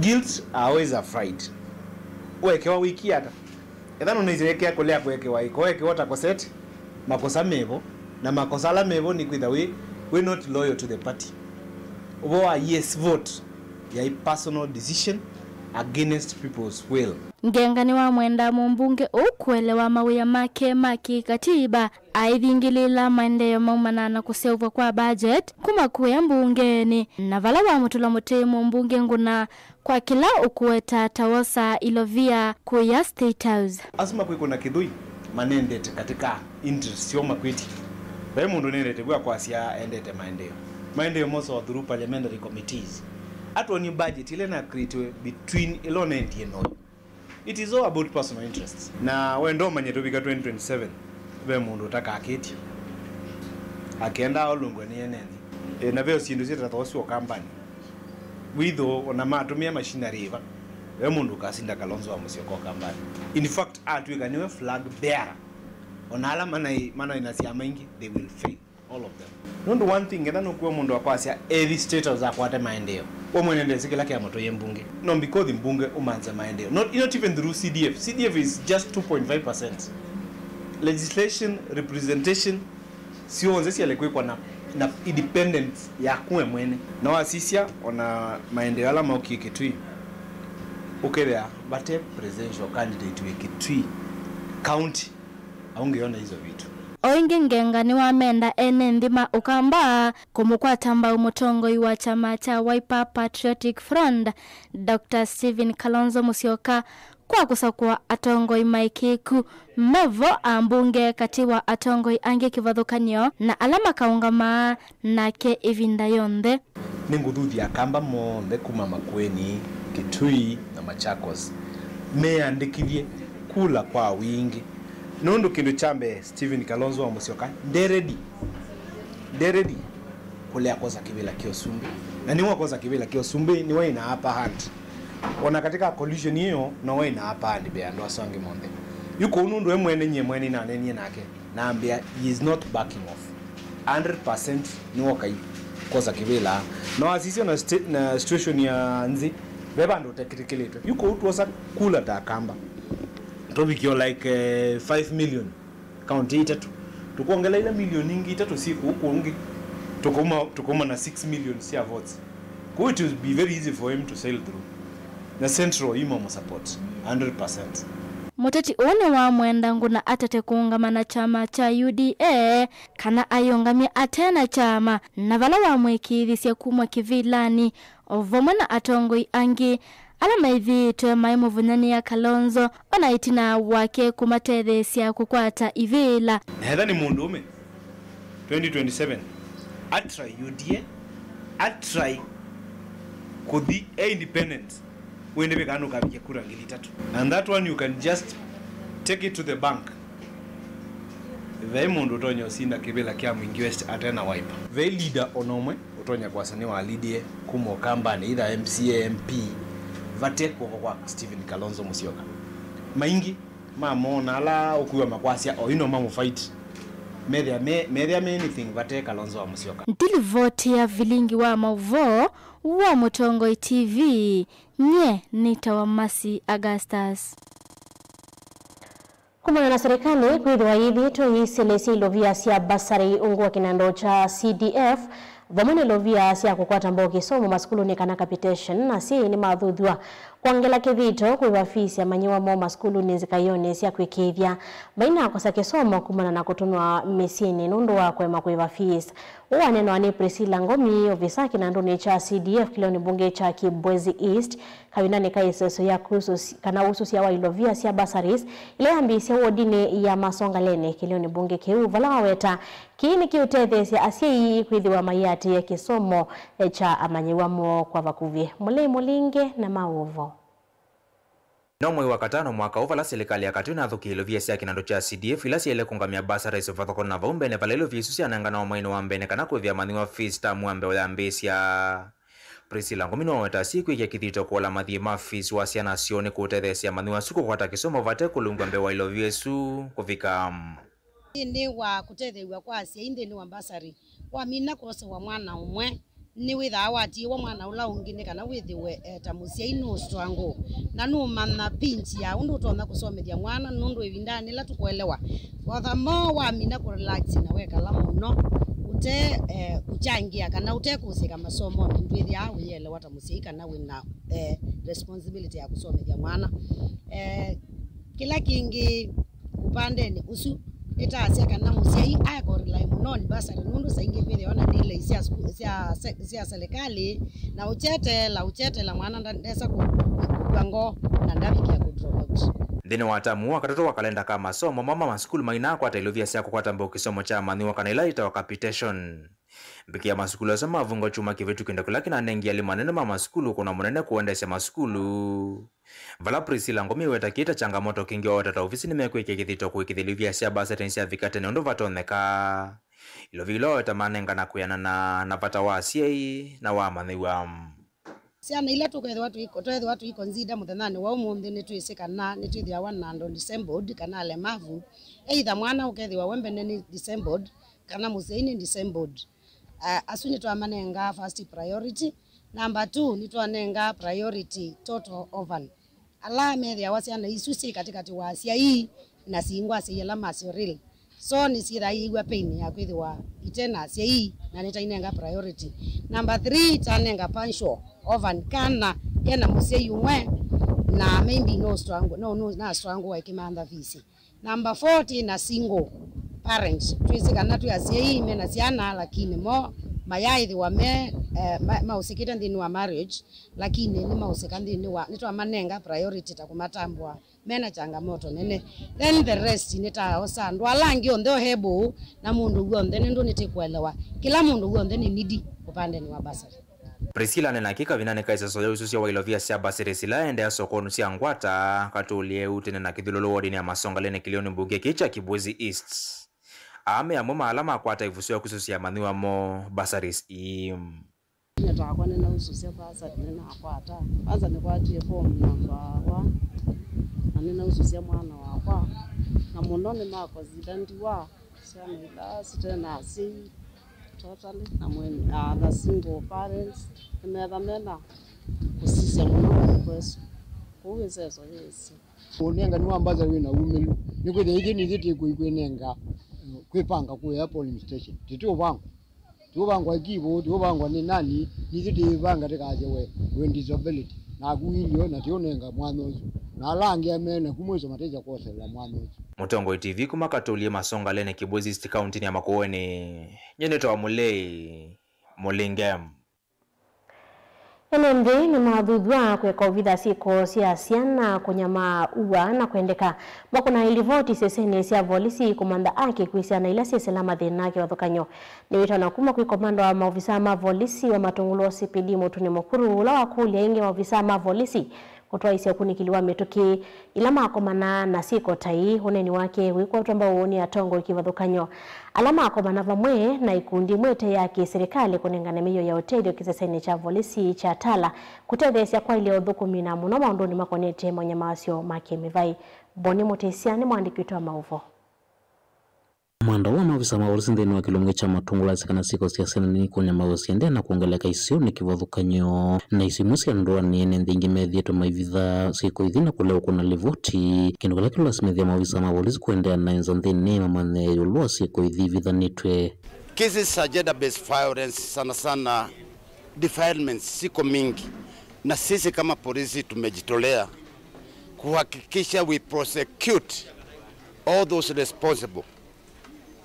Guilt are always a fright. Wekewa wĩkie ata? Ethĩwa nũnaisye ekea kũlea kũekewa ĩko, wekewa ta koseti, makosa mevo, na makosa ala mevo nĩ kwĩtha wĩ, wĩ not loyal to the party. Ũvoo wa yes vote yaĩ personal decision against people's will. Ngenga nĩwamwendaa mũmbunge ũũ kũelewa mawĩa make ma kĩkatiba, aithingĩlĩĩla maendeeo maumanaa na kũseũvw'a kwa budget kuma kũya mbungenĩ, na vala wamũtũla mũtĩ mũmbunge Ngũna kwa kĩla ũkũweta ta wosaa ilovia kũya State House. Asu makwĩkũna kĩthũi manendete katika interest syoo makwĩtye. Vai mũndũ nendete vu akwasya endete maendeeo. Maendeeo mosawa through parliamentary committees. Atwonie budget ĩla ĩna creatiwe between ĩla ũnendie na ũyũ. It is all about personal interests. Na wenda ũmanye tũvika twenty twenty-seven, ve mũndũ ũtakakĩtye. Akenda aũlũngwe nĩ ene nthĩ. E, na ve syĩndũ syĩtathwa ũsu Ũkambanĩ. Wĩthĩwa ona matũmĩa machinery ĩva, ve mũndũ ũkasinda Kalonzo wa Musyoka Ũkambanĩ. In fact, atw'ĩka nĩwe flag bearer, ona ala manaĩ, manaĩ na syama ingĩ, they will fail. All of them. Nũndũ one thing, ethĩwa nũkwĩwa mũndũ akwasya ethi State House akwate maendeeo, we mwene ndesĩ kĩla kĩamũtwaie mbunge. No, because mbunge ũmanze maendeeo. Not, not even through C D F. C D F is just two point five percent. Legislation, representation, syonthe syaĩle kwĩkwa na, na independence yaku we mwene. Na wasisya ona maendeeo ala maũkie Kitui, ũkethĩa vate presidential candidate wĩ Kitui County. Aũngĩona hizo vitu. O ĩngĩ, Ngenga nĩwamenda ene nthĩ ma Ũkamba kũmũkwata mbau mũtongoi wa kyama kya Wiper Patriotic Front, Doctor Stephen Kalonzo Musyoka, kwa kũsakũa atongoi maĩkĩĩku mavo ambunge katĩ wa atongoi angĩ kĩvathũkany'o na ala makaũngamaa nake ĩvinda yonthe. Nĩngũthuthya Akamba monthe kuma Makueni, Kitui, na Machakos meyandĩkĩthye kula kwa wingĩ, nũndũ kĩndũ kya mbee, Stephen Kalonzo wa Musyoka nde ready, nde ready kũlea kwosa kĩvĩla kya ũsumbĩ, na nĩwe wakosa kĩvĩla kya ũsumbĩ, nĩwe ĩna upper hand. Ona katika coalition ĩyo, nowe ĩna upper hand mbee ya andũ asu angĩ monthe. Yu kũu nũndũ we mwene nyie mwene nĩnaneenie nake, nambĩa, he is not backing off. Hundred percent nĩwoka yu. Kwosa kĩvĩla. Na wasisya na sti-, na situation ya nthĩ, ve vandũ ũtekĩtĩkĩlĩtwe. Yu kũu twosa kula ta Akamba. Tũvikio like, eh, five million. Kaunti itatũ. Tũkwongela ila milioni ingĩ itatũ syĩ kũu kũngĩ. Tũkauma, tũkauma na six million sya votes. Kũu it will be very easy for him to sail through. Na Central yu mamũ support hundred percent. Mũteti ũũ nĩwamwenda Ngũna atate kũũngama na kyama kya U D A kana ayĩũngamye ate na kyama, na vala wamwĩkĩĩthisye kumw'a kĩvĩlanĩ, o vamwe na atongoi angĩ ala maĩthĩĩtwe maimũvũnyanĩa Kalonzo, o na ĩtina wake kũmatetheesya kũkwata ivĩla. Na etha nĩ mũndũũme, twenty twenty-seven, atry U D A, atry kũthi e independent, wĩndĩ vĩkanũkavikya kura ngili itatũ. And that one you can just take it to the bank. Vai mũndũ ũtonya ũsinda kĩvĩla kya Mwingi West ate na Wiper. Vai leader ona ũmwe ũtonya kwasya nĩwalidie kuma Ũkambanĩ, either M C A, M P, vate kw'oko kwa Stephen Kalonzo Musyoka. Maingĩ mamona ala ũkwĩwa makwasya o yu no mamũfight. Methĩa me, methĩa me anything vate Kalonzo wa Musyoka. Ndilivoti ya vilingi wa maũvoo wa Mũtongoi T V, nyie nĩtawa Mercy Augustus. Kumana na serikali kwĩthĩwa yĩthĩĩtwe yĩsĩlĩsya ilovia sya basarĩ ungu wa kĩnandũ kya C D F, vamwe na ilovia sya kũkwata mbau kĩsomo masukulunĩ kana capitation, asyai nĩmathuthw'a kwongela kĩthito kũĩva fees amanyĩw'a moo masukulunĩ nzikaĩonĩ sya kwĩkĩĩthya mainakosa kĩsomo kumana na kũtũmĩwa mĩsyĩnĩ nũndũ wa kũema kũĩva fees. Ũũ waneenawa nĩ Priscilla Ngomi, ovisa kĩnandũnĩ kya C D F kĩlĩonĩ mbunge kya Kibwezi East, kavindanĩ ka ĩseso ya kũsũs-, kana ũsũsya wa ilovia sya bursaries ĩla yambĩĩsya wodinĩ ya Masongaleni kĩlĩonĩ mbunge kĩu, vala waweta kĩĩ nĩkĩũtetheesya asyai kwĩthĩwa maiatĩĩa kĩsomo kya amanyĩw'a moo kwa vakuvĩ. Mũlei Mũlinge na maũvoo. No mwei wa katano mwaka ũũ, vala silikalĩ ya katĩ ĩnathũkĩie ilovia sya kĩnandũ kya C D F ila syaĩle kũngamĩa bursaries ũvathũkany'o na vau mbene, vala ilovia isu syanenganawa mweinĩ wa mbene kana kũĩvĩa amanyĩw'a fees tamu wa mbee ũyambĩĩsya. Priscilla Ngomi nĩwaweta asyai kwĩkĩa kĩthito kũola mathiĩ ma fees wa syana syoo nĩ kũtetheesya amanyĩw'a asu kũkwata kĩsomo vate kũlũngw'a mbee wa ilovia isu kũvika. Nthĩnĩ wa kũtetheew'a kwa asyai nthĩnĩ wa bursary, wamina kwosewa mwana ũmwe, nĩwĩthaa watiĩwa mwana ũla ũngĩ nĩ kana wĩthĩwe, eh, ta mũsyai nũũstruggle na nũũmanya pinch ya ũndũ ũtonya kũsomethya mwana, nũndũ ĩvindanĩ ĩla tũkũelewa, o the more wamina kũrelax na wekala mũno ũte, eh, kũkyangĩa kana ũte kũsĩka masomonĩ, ndwĩthĩaa ũyĩelewa ta mũsyai kana wĩna, eh, responsibility ya kũsomethya mwana. Eh, kĩla kĩngĩ, ũpandenĩ ũsu, nĩtaasya kana mũsyai aekorelai mũno ni basarĩ, nũndũ saa ingĩ kwĩthĩawa na delay sya sku-, sya se-, sya selekalĩ, na ũkyeteela, ũkyeteela mwana nda-, ndesa kũ-, kũkw'a ngoo na ndavikĩa kũ drop out. Nthĩnĩ wa tamu wa katatũ wa kalenda ka masomo, mama masukulu mainakwata ilovia sya kũkwata mbau kĩsomo kya amanyĩw'a kana ila itawa capitation. Mbikĩa masukulu asu mavungwa kyumwa kĩvĩtu, kĩndũ kĩla kĩnanengie alimũ anene ma masukulu ũkũna mũnene kũendeesya masukulu. Vala Priscilla Ngomi weta kĩĩ ta changamoto kĩngĩ, waweta ta ovisi nĩmekwĩkĩa kĩthito kũĩkĩthya ilovia sya bursaries syavika tene ũndũ vatonyeka. Ilovia ila waweta manengana kwĩanana na vata wa asyai na wa amanyĩw'a. Syana ila tũkethĩwa tũi-, twethĩwa tũiconsider mũthenyanĩ wa ũmũnthĩ, nĩtwĩsĩ kana nĩtwĩthĩawa na andũ disabled kana alemavu, either mwana ũkethĩwa we mbene nĩ disabled kana mũsyai nĩ disabled. Ah, asu nĩtwamanenga first priority. Number two, nĩtwanenga priority total orphan. Ala methĩawa syana isu syĩ katĩkatĩ wa asyai na singwa asyai ala masyo real. So nĩsyĩthaa iyĩw'a pain ya kwĩthĩwa ite na asyai na nĩtainenga priority. Number three, tanenga partial orphan, kana kena mũsyai ũmwe na maybe no struggle, no, no, na struggle wa ĩkĩmantha fees. Number four, twĩ na single parent. Twĩsĩ kana twĩ asyai mena syana, lakini mo mayaĩthĩwa me, eh, ma-, maũsĩkĩte nthĩnĩ wa marriage, lakini nĩmaũsĩka nthĩnĩ wa, nĩtwamanenga priority ta kũmatambũa mena changamoto nene. Then the rest nĩtaosa andũ ala angĩ onthe o able, na mũndũ w'onthe nĩndũ nĩtĩkũelewa. Kĩla mũndũ w'onthe nĩ needy ũpandenĩ wa bursary. Priscilla anena kĩ kavindanĩ ka ĩseso ya ũsũsya wa ilovia sya bursaries ila aendea sokonĩ sya Ngwata, Katũlye, Utene na Kĩthũlũlũ wodinĩ ya Masongaleni kĩlĩonĩ mbunge kĩĩ kya Kibwezi East. Aa me amwe ma ala makwata ĩvuso ya kũsũsya amanyĩw'a moo bursaries ii. Inyia takwa nĩnausũsya bursary nĩnakwata. Kwanza nĩkwatie form number one, na nĩnausũsya mwana wakwa, na mũno nĩmakosita ndiwa syana ila site na asyai. Totally. Na mwene, ah, the single parents, nĩmetha mena kũsisya mũno kwa request. Kũu ĩseso yĩsĩ. Ũnengani wa mbasa wĩ na umĩlu. Nĩkwĩthĩa ithyĩ nĩthyĩ tĩkwĩnenga, eh, kwĩpanga kũya polling station. Tĩtiũvangwa. Tiũvangwa ĩkivũ, tiũvangwa nĩ nani, nĩthyĩ tĩĩvanga tĩkasye we, wĩ disability. Naku ilio na tiũnenga mwanya ũsu. Na ala angĩ me naku mwĩso matĩsya kwoselela mwanya ũsu. Mũtongoi T V kuma Katũli Masongalene, Kibwezi East, kauntinĩ ya Makueni. Nyie nĩtawa Mũlei Mũlinge. Ene nthĩ nĩmathuthw'a kwĩka ũvitha syĩko sya syana kũnyamaa, ũa na kwendeka. Makũna ilivoti syesenĩ sya volisi kũmantha aki kwĩ syana ila syĩsĩla mathĩna kĩvathũkany'o. Nĩ wĩtano kuma kwĩ komanda wa maovisa ma volisi wa Matungulu, O C P D Mũtuni Mũkuru, ũla wakũlya aingĩ maovisa ma volisi kũtwaĩsya ũkunĩkĩli wa mĩtũkĩ ila makomana na syĩko ta ii. Ũneeni wake wĩkwatwa mbau nĩ atongoi kĩvathũkany'o ala makomana vamwe na ikundi imwe ite ya kĩsilikalĩ kũnengane mĩio ya ũtethyo kĩsesenĩ kya volisi kya Tala kũtetheesya kwaĩlya ũthũkũmi na mũno maũndũnĩ makonetye manyamaasyo ma kĩmĩvaĩ. Boni Mũtĩsya nĩ mwandĩki witũ wa maũvoo. Komanda wa maovisa ma volisi nthĩnĩ wa kĩlungu kya Matungulu asya kana syĩko sya syana nĩikũnyamaaw'a siendee na kwongeleka isionĩ kĩvathũkany'o, na isio imwe sya ndũanĩ ene nthĩ ingĩ methĩĩtwe maivitha syĩko ithi na kũlea ũkũna livoti, kĩndũ kĩla kĩlasimĩthya maovisa ma volisi kũendeea na ĩnza nthĩnĩ mamanye ĩũlũ wa syĩko ithi ivithanĩtwe. Cases za gender-based violence, sana sana defilements, ziko mingi, na sisi kama polisi tumejitolea kuhakikisha we prosecute all those responsible.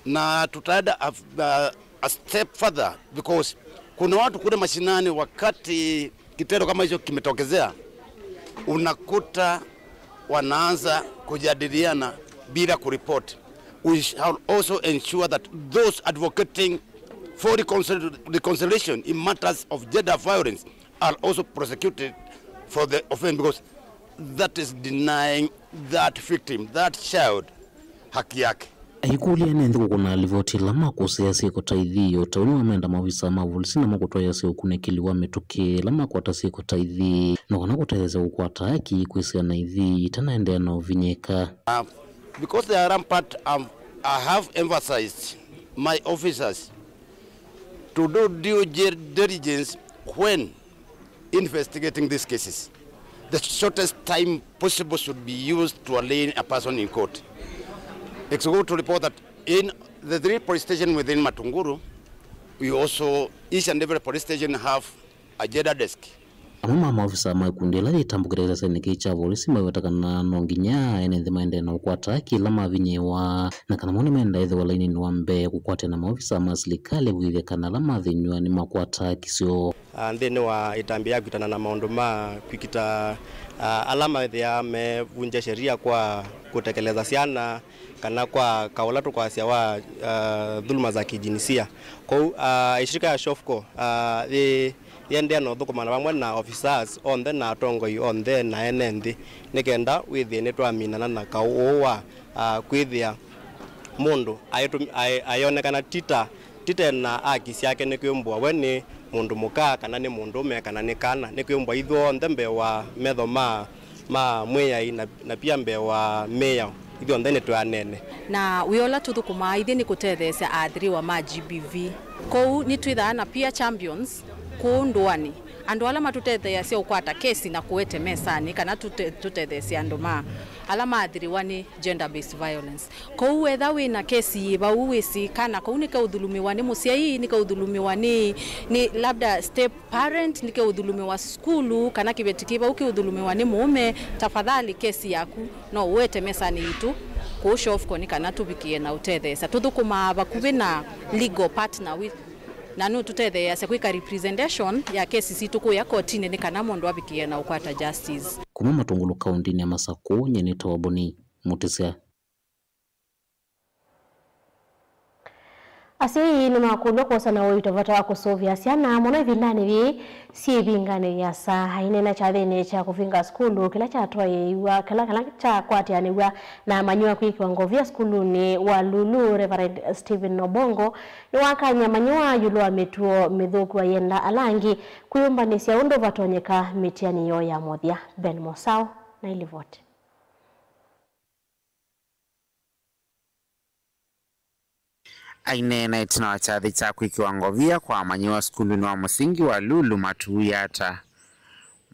Na tutaenda a, a, a step further because kuna watu kule mashinani, wakati kitendo kama hicho kimetokezea, unakuta wanaanza kujadiliana bila kuripoti. We shall also ensure that those advocating for reconcil-, reconciliation in matters of gender violence are also prosecuted for the offense, because that is denying that victim, that child, haki yake. Aikũlya ene nthĩ kũkũna livoti ila makũsĩĩa syĩko ta ithi, o ta ũu nĩwamenda maovisa ma volisi namo kũtwaĩasya ũkunĩkĩli wa mĩtũkĩ ĩla makwata syĩko ta ithi, no kana kũtetheesya kũkwata aki kwĩ syana ithi itanaendeea na ũvinyĩĩka. Uh, because they are rampant, um, I have emphasized my officers to do due gil-, diligence when investigating these cases. The shortest time possible should be used to arraign a person in court. It's good to report that in the three police stations within Matungulu, we also, each and every police station have a gender desk. Amwe ma maovisa ma ikundi ila yĩtambũkĩte kĩsesenĩ kĩĩ kya volisi maweta kana no nginya ene nthĩ maendee na ũkwata kĩla mavinyĩĩwa, na kana mo nĩmenda ĩthĩwa laininĩ wa mbee kũkwatana na maovisa ma silikalĩ kũĩthya kana ala mathĩnyw'a nĩmakwata kĩsio. Ah, nthĩnĩ wa ĩtambya ya kwĩtana na maũndũ ma kwĩkita, ah, ala methĩaa mevunja sheria kwa kũtekeleza syana, kana kwa kaũla tũkwasya wa, ah, dhuluma za kijinsia. Kwoou, ah, ĩshirika ya SHOFCO, ah, yĩ, yĩendeea na ũthũkũmana vamwe na officers onthe na atongoi onthe na ene nthĩ, nĩ kenda wĩthĩe nĩtwaminana na kaũ ũũ wa, ah, kwĩthĩa mũndũ aĩtũmi-, aĩ-, ayonekana ti ta, ti te na aki syake, nĩkwĩmbũa we nĩ mũndũ mũka, kana nĩ mũndũũme, kana nĩ kana, nĩkwĩmbũa ithyonthe mbee wa metho ma, ma Mwĩai na, na pia mbee wa mĩao, ithyonthe nĩtwĩanene. Na wĩa ũla tũthũkũmaa ithyĩ nĩ kũtetheesya aathiriwa ma G B V. Kwoou nĩtwĩthaa na peer champions kũũ ndũanĩ, andũ ala matũtetheeasya ũkwata kesi na kũete mesanĩ kana tũte-, tũtetheesye andũ ma ala maathiriwa nĩ gender-based violence. Kwoou wetha wĩ na kesi yĩ vau, wĩsĩ kana kau nĩkeũthulumiwa nĩ mũsyai, nĩkeũthulumiwa nĩ, nĩ labda step parent, nĩkeũthulumiwa sukulu, kana kĩveti kĩ vau kĩũthulumiwa nĩ mũũme, tafadhali kesi yaku no ũete mesanĩ yitũ kũũ SHOFCO nĩ kana tũvikĩe na ũtetheesya. Tũthũkũmaa vakuvĩ na legal partner with, na nũtũtetheeasya kwĩka representation ya kesi sitũ kũya kotinĩ nĩ kana mũndũ avikĩe na ũkwata justice. Kuma Matungulu kaũntĩnĩ ya Masakũ, nyie nĩtawa Boni Mũtĩsya. Asyai nĩmakũlw'a kwosa na ũito vata wa kũsũvĩa syana mũno ĩvindanĩ yĩĩ syĩ ĩvinganĩ yĩasa. Aineena kyathĩnĩ kya kũvinga sukulu kĩla kyatwaĩĩw'a, kĩla, kĩla kyakwatĩanĩw'a na amanyĩw'a kwĩkĩwa ngovia sukulunĩ wa Lulu, Reverend Stephen Obongo, nĩwakany'a amanyĩw'a ĩũlũ wa mĩtuo mĩthũku ayenda ala angĩ kwĩyũmbanĩsya ũndũ vatonyeka mĩtiani yoo ya mũthya. Ben Mosao na ilivoti. Aineena ĩtina wa kyathĩ kya kwĩkĩwa ngovia kwa amanyĩw'a sukulunĩ wa mũsingi wa Lulu Matuu Yatta.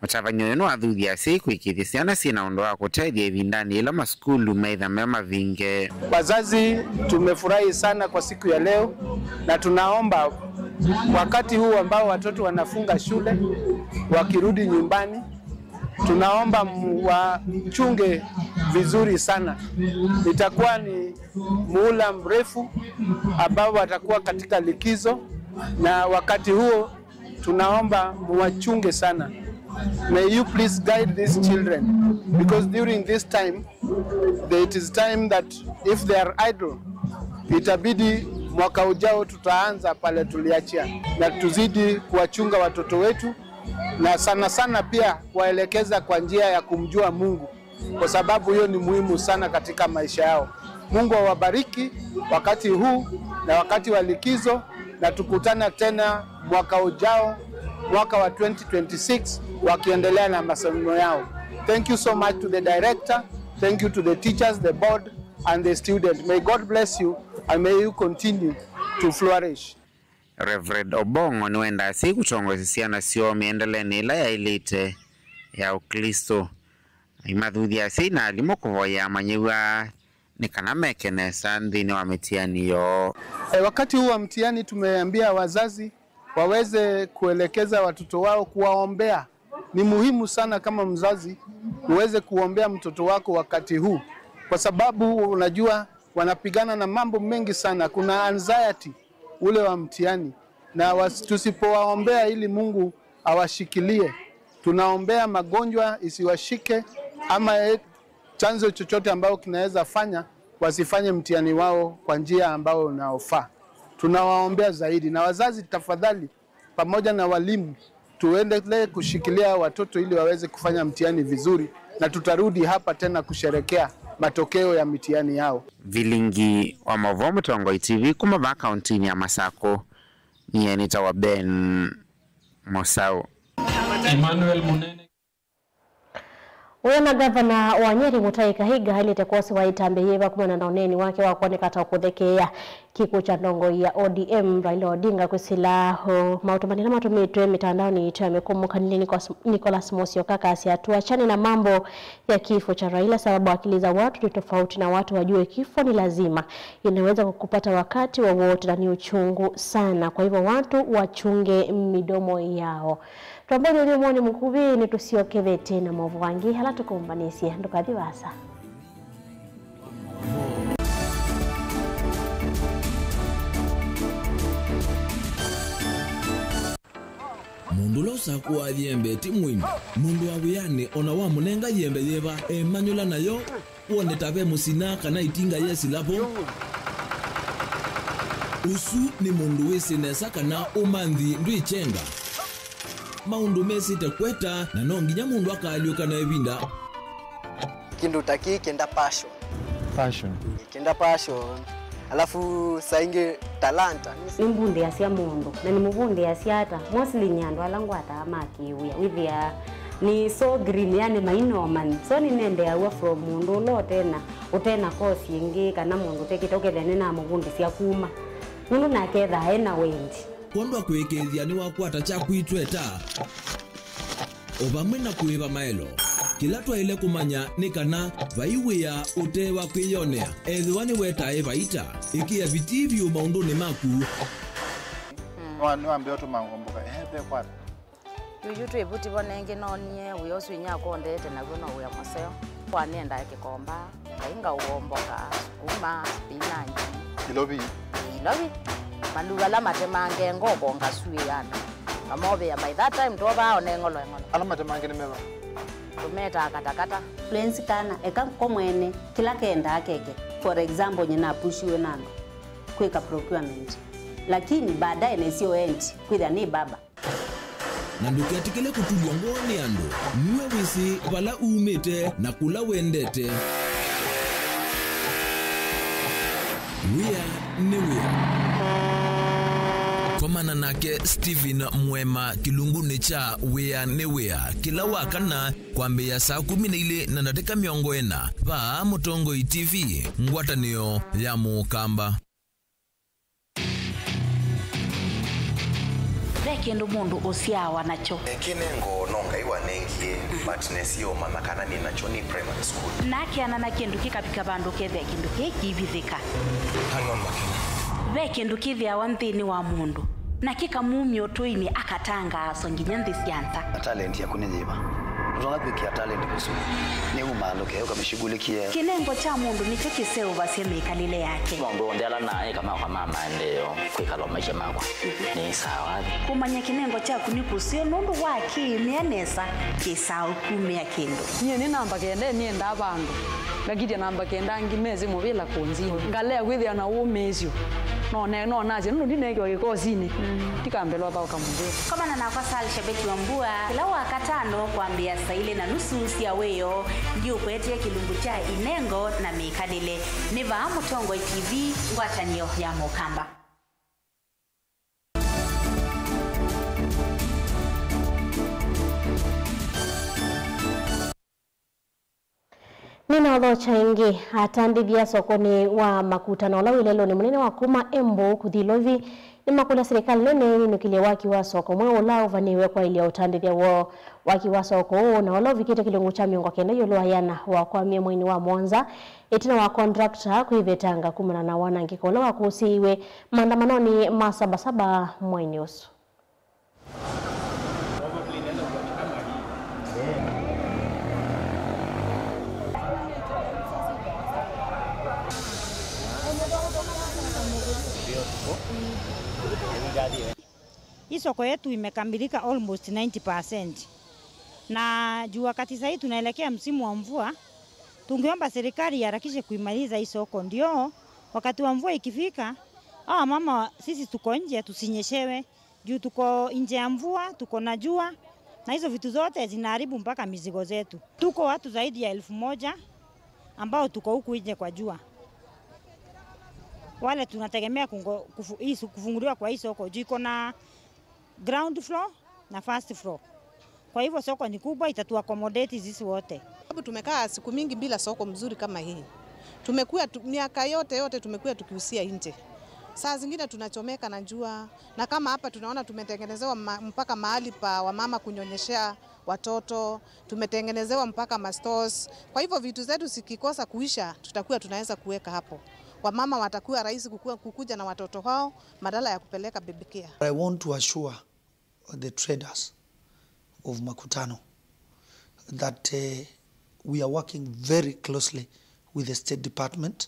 Mũtavany'a ũyũ nĩwathuthya asyai kũĩkĩĩthya syana syĩ na ũndũ wa kũtethya ĩvindanĩ yĩla masukulu meĩtha me mavinge. Wazazi, tumefurahi sana kwa siku ya leo, na tunaomba wakati huu ambao watoto wanafunga shule, wakirudi nyumbani, tunaomba mu-, wachunge vizuri sana. Itakuwa ni muhula mrefu ambao watakuwa katika likizo, na wakati huo tunaomba muwachunge sana. May you please guide these children, because during this time, they, it is time that if they are idle, itabidi mwaka ujao tutaanza pale tuliachia, na tuzidi kuwachunga watoto wetu, na sana sana pia kuwaelekeza kwa njia ya kumjua Mungu, kwa sababu hiyo ni muhimu sana katika maisha yao. Mungu awabariki wakati huu na wakati wa likizo, na tukutana tena mwaka ujao, mwaka wa twenty twenty-six, wakiendelea na masomo yao. Thank you so much to the director. Thank you to the teachers, the board, and the student. May God bless you and may you continue to flourish. Reverend Obong'o nĩwendaa asyai kũtongoesya syana syoo mĩendelenĩ ĩla yaĩlĩte ya Ũklĩsto. Aimathuthya asyai na alimũ kũvoya amanyĩw'a nĩ kana meke nesa nthĩnĩ wa mĩtiani yoo. E, wakati huu wa mtihani tumeambia wazazi waweze kuelekeza watoto wao kuwaombea. Ni muhimu sana kama mzazi uweze kuombea mtoto wako wakati huu, kwa sababu unajua wanapigana na mambo mengi sana. Kuna anxiety ule wa mtihani, na was-, tusipowaombea ili Mungu awashikilie, tunaombea magonjwa isiwashike ama, eh, chanzo chochote ambao kinaweza fanya wasifanye mtihani wao kwa njia ambayo unaofaa. Tunawaombea zaidi. Na wazazi, tafadhali, pamoja na walimu, tuendelee kushikilia watoto ili waweze kufanya mtihani vizuri, na tutarudi hapa tena kusherekea matokeo ya mitihani yao. Vilingi wa maũvoo Mũtongoi T V kuma vaa kauntinĩ ya Masakũ, nyie nĩtawa Ben Mũsaũ. Emmanuel Munene. Wĩa na ngavana wa Nyeri Mutahi Kahiga aĩlĩte kwosewa ĩtambya yĩva kumana na ũneeni wake wa kwoneka ta ũkũthekeea kĩkw'ũ kya ndongoi ya O D M Raila Odinga kwĩsĩla, uh, maũtũmani ala matũmĩtwe mĩtandaonĩ yitũ ya mĩkũmũkanĩlye. Nicholas, Nicholas Musyoka akasya, "Tuachane na mambo ya kifo cha Raila sababu akili za watu ni tofauti na watu wajue kifo ni lazima, inaweza kukupata wakati wowote na ni uchungu sana. Kwa hivyo watu wachunge midomo yao." Twambonye ũthyũmũonĩ mũkuvĩ, nĩtũsyokethete na maũvoo angĩ ala tũkũmbanĩsye. Ndũkathi vaasa. Mũndũ ũla ũsakũaa yembe ti mũĩmi. Mũndũ wa wĩanĩ o na wamũnenga yembe yĩva, emanyũla nayo, wone ta ve mũsina kana ĩtinga yesĩla vo. Ũsu nĩ mũndũ wĩsĩ nesa kana ũmanthi ndwĩkyenga. Maũndũ mesĩte kweta, na no nginya mũndũ akaalyũka na ĩvinda. Kĩndũ ta kĩĩ kĩenda passion. Passion. Kĩenda passion. Alafu saa ingĩ talanta. Nĩmbundĩasya mũndũ, na nĩmũvundĩasya ata? Mostly nĩ andũ ala ngwataa ma kĩwĩa. Wĩthĩaa nĩ so green, yani mainomani. So nĩnendeaw'a from mũndũ ũla ũtena, ũtena course ĩngĩ, kana mũndũ ũtekĩte, ũkethĩa nĩnamũvundĩsya kuma. Nũndũ nake ethaa ena wendi. Kwondũ wa kũĩkĩĩthya nĩwakwata kyaku itweta. O vamwe na kũĩva maelo. Kĩla twaĩle kũmanya nĩ kana vai wĩa ũte wa kwĩyonea, ethĩwa nĩwetae vaita, ĩkĩa vitii vyũ maũndũnĩ maku. Nĩwa-, nĩwambĩa ũtũma ngomboka, ehe, ve kwata. Yuyu twĩ vuti vo nengĩ noonie wĩa ũsu inyakwa ũndeete naw'o no wĩa mũseo. Wanendae kĩkomba. Ngai ngaũomboka, sukuma, spinach. Ilovi. Ilovi. Maluva ala matemange ngoko ngasuĩana. Ngamovea by that time twovaa one ng'olo eng'olo. Ala matemange nĩ meva? Tũmetaa katakata. Lenzi kana, eka ko mwene, kĩla kendaa keke. For example, nyina apushiwe na andũ kwĩka procurement. Lakini baadaye nĩsyo endi, kwĩthĩa nĩ baba. Na ndũketĩkĩle kũtulw'a ngoo nĩ andũ. Nue wĩsĩ vala umĩte na kũla wendete. Wĩa nĩ wĩa. Komana nake Stephen Mwema kĩlungunĩ kya Wĩa nĩ Wĩa kĩla wa kana kwambĩĩa saa kũmi na ilĩ na ndatĩka mĩongo ĩna vaa Mũtongoi T V, ngwatanĩo ya Mũkamba. Ve kĩndũ mũndũ ũsyaawa nakyo. Kĩnengo no Ngai wanengie, but nesie ũmanya kana nĩ nakyo nĩ primary school. Na akeana na kĩndũ kĩkavika vandũ kethĩa kĩndũ kĩĩ kĩivithĩka. Hang on, Makena. Ve kĩndũ kĩthĩawa nthĩnĩ wa mũndũ, na kĩkamumya ũtũinĩ akatangaaswa nginya nthĩ sya nza. Na talent yaku nĩ yĩva? Ndũtonya kwĩkĩa talent kũsu. Nĩ umaalũke, ũkamĩshughulikie. Kĩnengo kya mũndũ nĩkyo kĩseũvasya mĩkalĩle yake. Maũndũ onthe ala naĩ kama kwa ma maendeeo, kwĩkala maisha makwa. Nĩ sawa. Kũmanya kĩnengo kyaku nĩ kũseo nũndũ wa kĩĩmĩa nesa kĩsaa ũkumĩa kĩndũ. Nyie nĩ namba kenda, nĩendaa vandũ. Ngakitya namba kenda angĩ mesĩ mũvĩla kũnzini. Ngalea kwĩthĩa na ũmĩĩsyo. No ne-, no nasye nũndũ ndineekiwa kĩkosinĩ. Ndikambĩlwa thaũka mũvĩla. Komana nakwa Sal Shabeti Wambua kĩla Wakatano kwambĩĩa saa ilĩ na nusu sya wĩoo. Ndiũkũetee kĩlungu kya inengo na mĩkalĩle. Nĩ vaa Mũtongoi T V, ngwatanĩo ya Mũkamba. Nĩnaũthokya ĩngĩ, atandĩthya sokonĩ wa Makutano ũla wĩ lelũnĩ mũnene wa kuma Embu kũthi Ilovi nĩmakũlya silikalĩ nene ĩminũkĩlye waki wa soko mweũ ũla ũvanĩĩwe kwaĩlya ũtandĩthya woo. Waki wa soko ũũ na ũla ũvikĩte kĩlungu kya mĩongo kenda ĩũlũ wa ĩana wakwamie mweinĩ wa mũonza ĩtina wa contractor kwĩvetanga kumana na wanangĩko ũla wakũsĩĩiwe maandamanonĩ ma Saba Saba mweinĩ ũsu. Hii soko yetu imekamilika almost ninety percent. Na juu wakati sahii tunaelekea msimu wa mvua, tungeomba serikali iharakishe kuimaliza hii soko. Ndio, wakati wa mvua ikifika, hawa mama sisi tuko nje tusinyeshewe. Juu tuko nje ya mvua, tuko na jua, na hizo vitu zote zinaharibu mpaka mizigo zetu. Tuko watu zaidi ya elfu moja ambao tuko huku nje kwa jua. Wale tunategemea kungo-, kufu-, hii su-, kufunguliwa kwa hii soko, juu iko na ground floor na first floor. Kwa hivyo soko ni kubwa, itatu accommodate sisi wote. Sababu tumekaa siku mingi bila soko mzuri kama hii. Tumekuwa tu-, miaka yote yote tumekuwa tukiusia nje. Saa zingine tunachomeka na jua, na kama hapa tunaona tumetengenezewa ma-, mpaka mahali pa wamama kunyonyeshea watoto, tumetengenezewa mpaka ma stores. Kwa hivyo vitu zetu zikikosa kuisha, tutakuwa tunaweza kuweka hapo. Wamama watakuwa rahisi kukua, kukuja na watoto wao badala ya kupeleka baby care. I want to assure the traders of Makutano that, uh, we are working very closely with the State Department.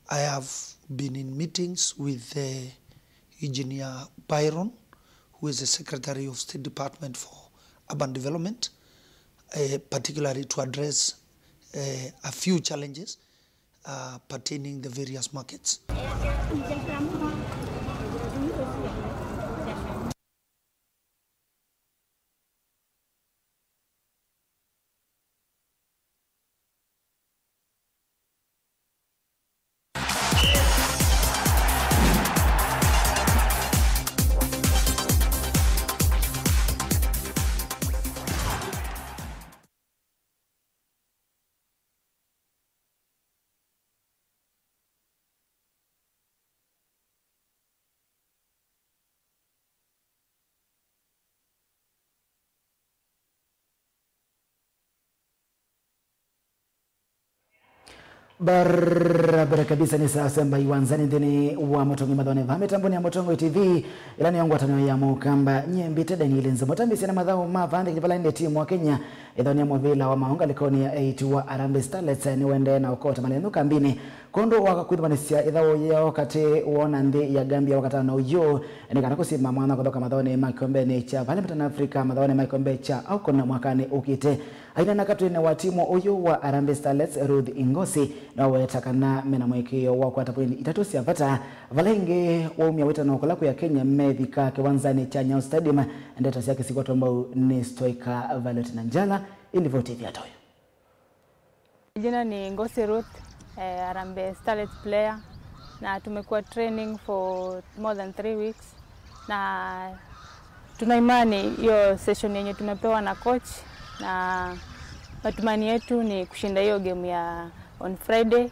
I have been in meetings with, uh, Engineer Byron, who is the Secretary of State Department for Urban Development, uh, particularly to address, uh, a few challenges, uh, pertaining the various markets. Barabara kabisa, nĩ saa semba iwanzani nthĩnĩ wa Mũtongoi Mathone va mĩtamboni ya Mũtongoi T V, ĩla nĩyo ngwatanĩo ya Mũkamba. Nyie mbĩte Daniel Nzĩ, mũtambĩsya na mathaũ ma vandĩkĩthya vala ĩndĩ timu wa Kenya ĩthaũnĩa mũvĩla wa maũũ ngalĩkonĩ ya eight wa Harambee Starlets nĩwendee na ũkota malenũ kambinĩ. Kwondũ wa kwĩthũvanĩsya ĩthaũ yĩao katĩ woo na nthĩ ya Gambia Wakatano ũyũ, nĩ kana kũsima mwanya kũthoka mathaũnĩ ma kĩkombenĩ kya Parliament na Africa mathaũnĩ ma kĩkombe kya AFCON mwakanĩ ũkĩte. Aineena katĩnĩ wa timu ũyũ wa Harambee Starlets, Ruth Ingosi, nĩwaweta kana mena mũĩkĩĩo wa kũkwata poindi itatũ sya vata, vala ĩngĩ waumya wĩtano kũla kwĩ Akenya methika kĩwanzanĩ kya Nyayo Stadium. Ndeto sya kĩsiko tombau nĩ striker Violet Nanjala, ĩlivoti ĩthĩa ta ũyũ. Jina ni Ngosi Ruth, eh, Harambee Starlets player, na tumekuwa training for more than three weeks, na tuna imani hiyo session yenye tumepewa na coach, na matumaini yetu ni kushinda hiyo game ya on Friday,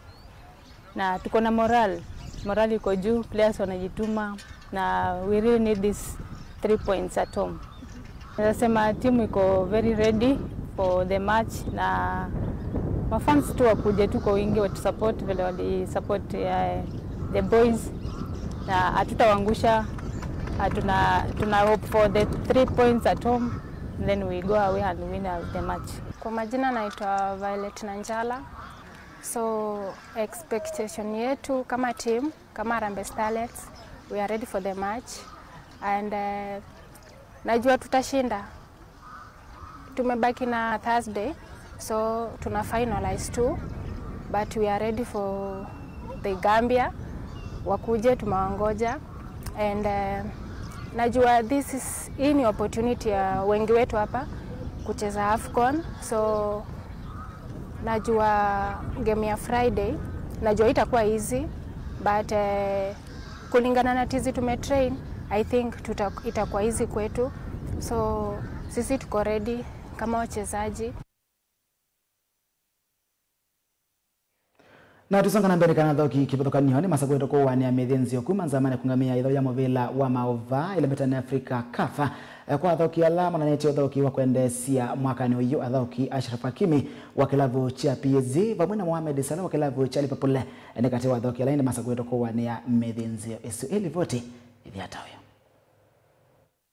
na tuko na moral, moral iko juu, players wanajituma, na we really need this three points at home. Nasema timu iko very ready for the match, na mafans tu wakuje tu kwa wingi, watu support vile wali support, eh, the boys, na hatutawangusha. Ah, tuna, tuna hope for the three points at home, then we go away and win out the match. Kwa majina naitwa Violet Nanjala. So, expectation yetu kama team, kama Harambee Starlets, we are ready for the match, and, eh, najua tutashinda. Tumebaki na Thursday, so tuna finalize tu, but we are ready for the Gambia, wakuje, tumewangoja, and, eh, najua this is, hii ni opportunity ya wengi wetu hapa kucheza AFCON, so najua game ya Friday, najua itakuwa easy, but, eh, kulingana na tizi tumetrain, I think tuta-, itakuwa easy kwetu. So, sisi tuko ready kama wachezaji. Na tũsonga na mbere, kana athaũki kĩvathũkany'o nĩmasakwĩtwe kũũanĩa mĩthĩnzĩo kuma nzamanĩ kũngamĩa ĩthaũ ya mũvĩla wa maũvaa ĩla mbĩtanĩ Africa, CAF. Eh, kwa athaũki ala monanĩtye ũthaũki wa kwendeesya mwakanĩ ũyũ, athaũki Ashraf Hakimi wa kĩlavu kya P S G vamwe na Mohamed Salah wa kĩlavu kya Liverpool, eh, nĩ katĩ wa athaũki ala ĩndĩ masakwĩtwe kũũanĩa mĩthĩnzĩo ĩsu. Ĩ livoti ĩthĩa ta ũyũ.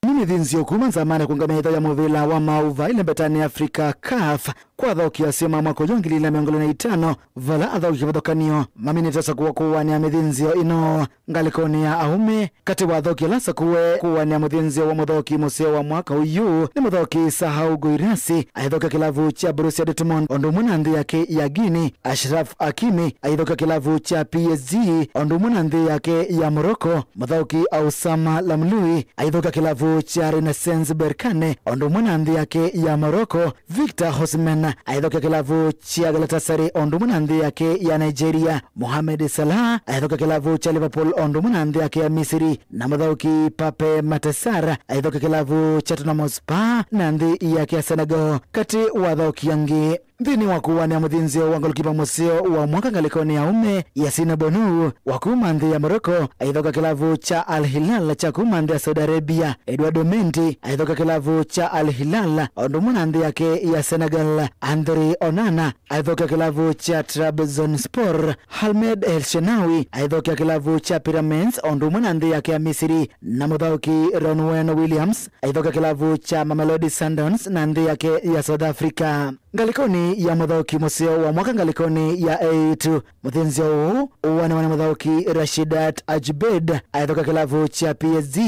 Nĩ mĩthĩnzĩo kuma nzamanĩ kũngamĩa ĩthaũ ya mũvĩla wa maũvaa ĩla mbĩtanĩ Africa, CAF, kwa athaũki asu ma mwaka ũyũ wa ngili ilĩ na mĩongo ĩlĩ na itano, vala athaũki kĩvathũkany'o maminĩte ũsakũa kũũanĩa mĩthĩnzĩo ĩno. Ngalĩkonĩ ya aũme, katĩ wa athaũki ala asakũe kũũanĩa mũthĩnzĩo wa mũthaũki mũseo wa mwaka ũyũ nĩ mũthaũki Sahau Guirassy, aithaũkya kĩlavu kya Borussia Dortmund o ũndũ ũmwe na nthĩ yake ya Guinea, Ashraf Hakimi, aithaũkya kĩlavu kya P S G o ũndũ ũmwe na nthĩ yake ya Morocco, mũthaũki Oussama Lamloui, aithaũkya kĩlavu kya Renaissance Berkane o ũndũ ũmwe na nthĩ yake ya Morocco, Victor Osimhen, aithaũkya kĩlavu kya Galatasaray o ũndũ ũmwe na nthĩ yake ya Nigeria, Mohamed Salah, aithaũkya kĩlavu kya Liverpool o ũndũ ũmwe na nthĩ yake ya Misiri, na mũthaũki Pape Matar Sarr, aithaũkya kĩlavu kya Tottenham Hotspur na nthĩ yake ya Senegal, katĩ wa athaũki angĩ. Nthĩnĩ wa kũũanĩa mũthĩnzĩo wa ngolikipa mũseo wa mwaka ngalĩkonĩ ya aũme, Yassine Bounou wa kuma nthĩ ya Morocco aithaũkya kĩlavu kya Al Hilal kya kuma nthĩ ya Saudi Arabia, Eduardo Mendy aithaũkya kĩlavu kya Al Hilal o ũndũ ũmwe na nthĩ yake ya Senegal, André Onana aithaũkya kĩlavu kya Trabzonspor, Ahmed El Shenawy aithaũkya kĩlavu kya Pyramids o ũndũ ũmwe na nthĩ yake ya Misiri, na mũthaũki Ronwen Williams aithaũkya kĩlavu kya Mamelodi Sundowns na nthĩ yake ya South Africa. Ngalĩkonĩ ya mũthaũki mũseo wa mwaka ngalĩkonĩ ya eĩtu, mũthĩnzĩo ũũ ũũanĩwa nĩ mũthaũki Rashidat Ajibed aithaũkya kĩlavu kya P S G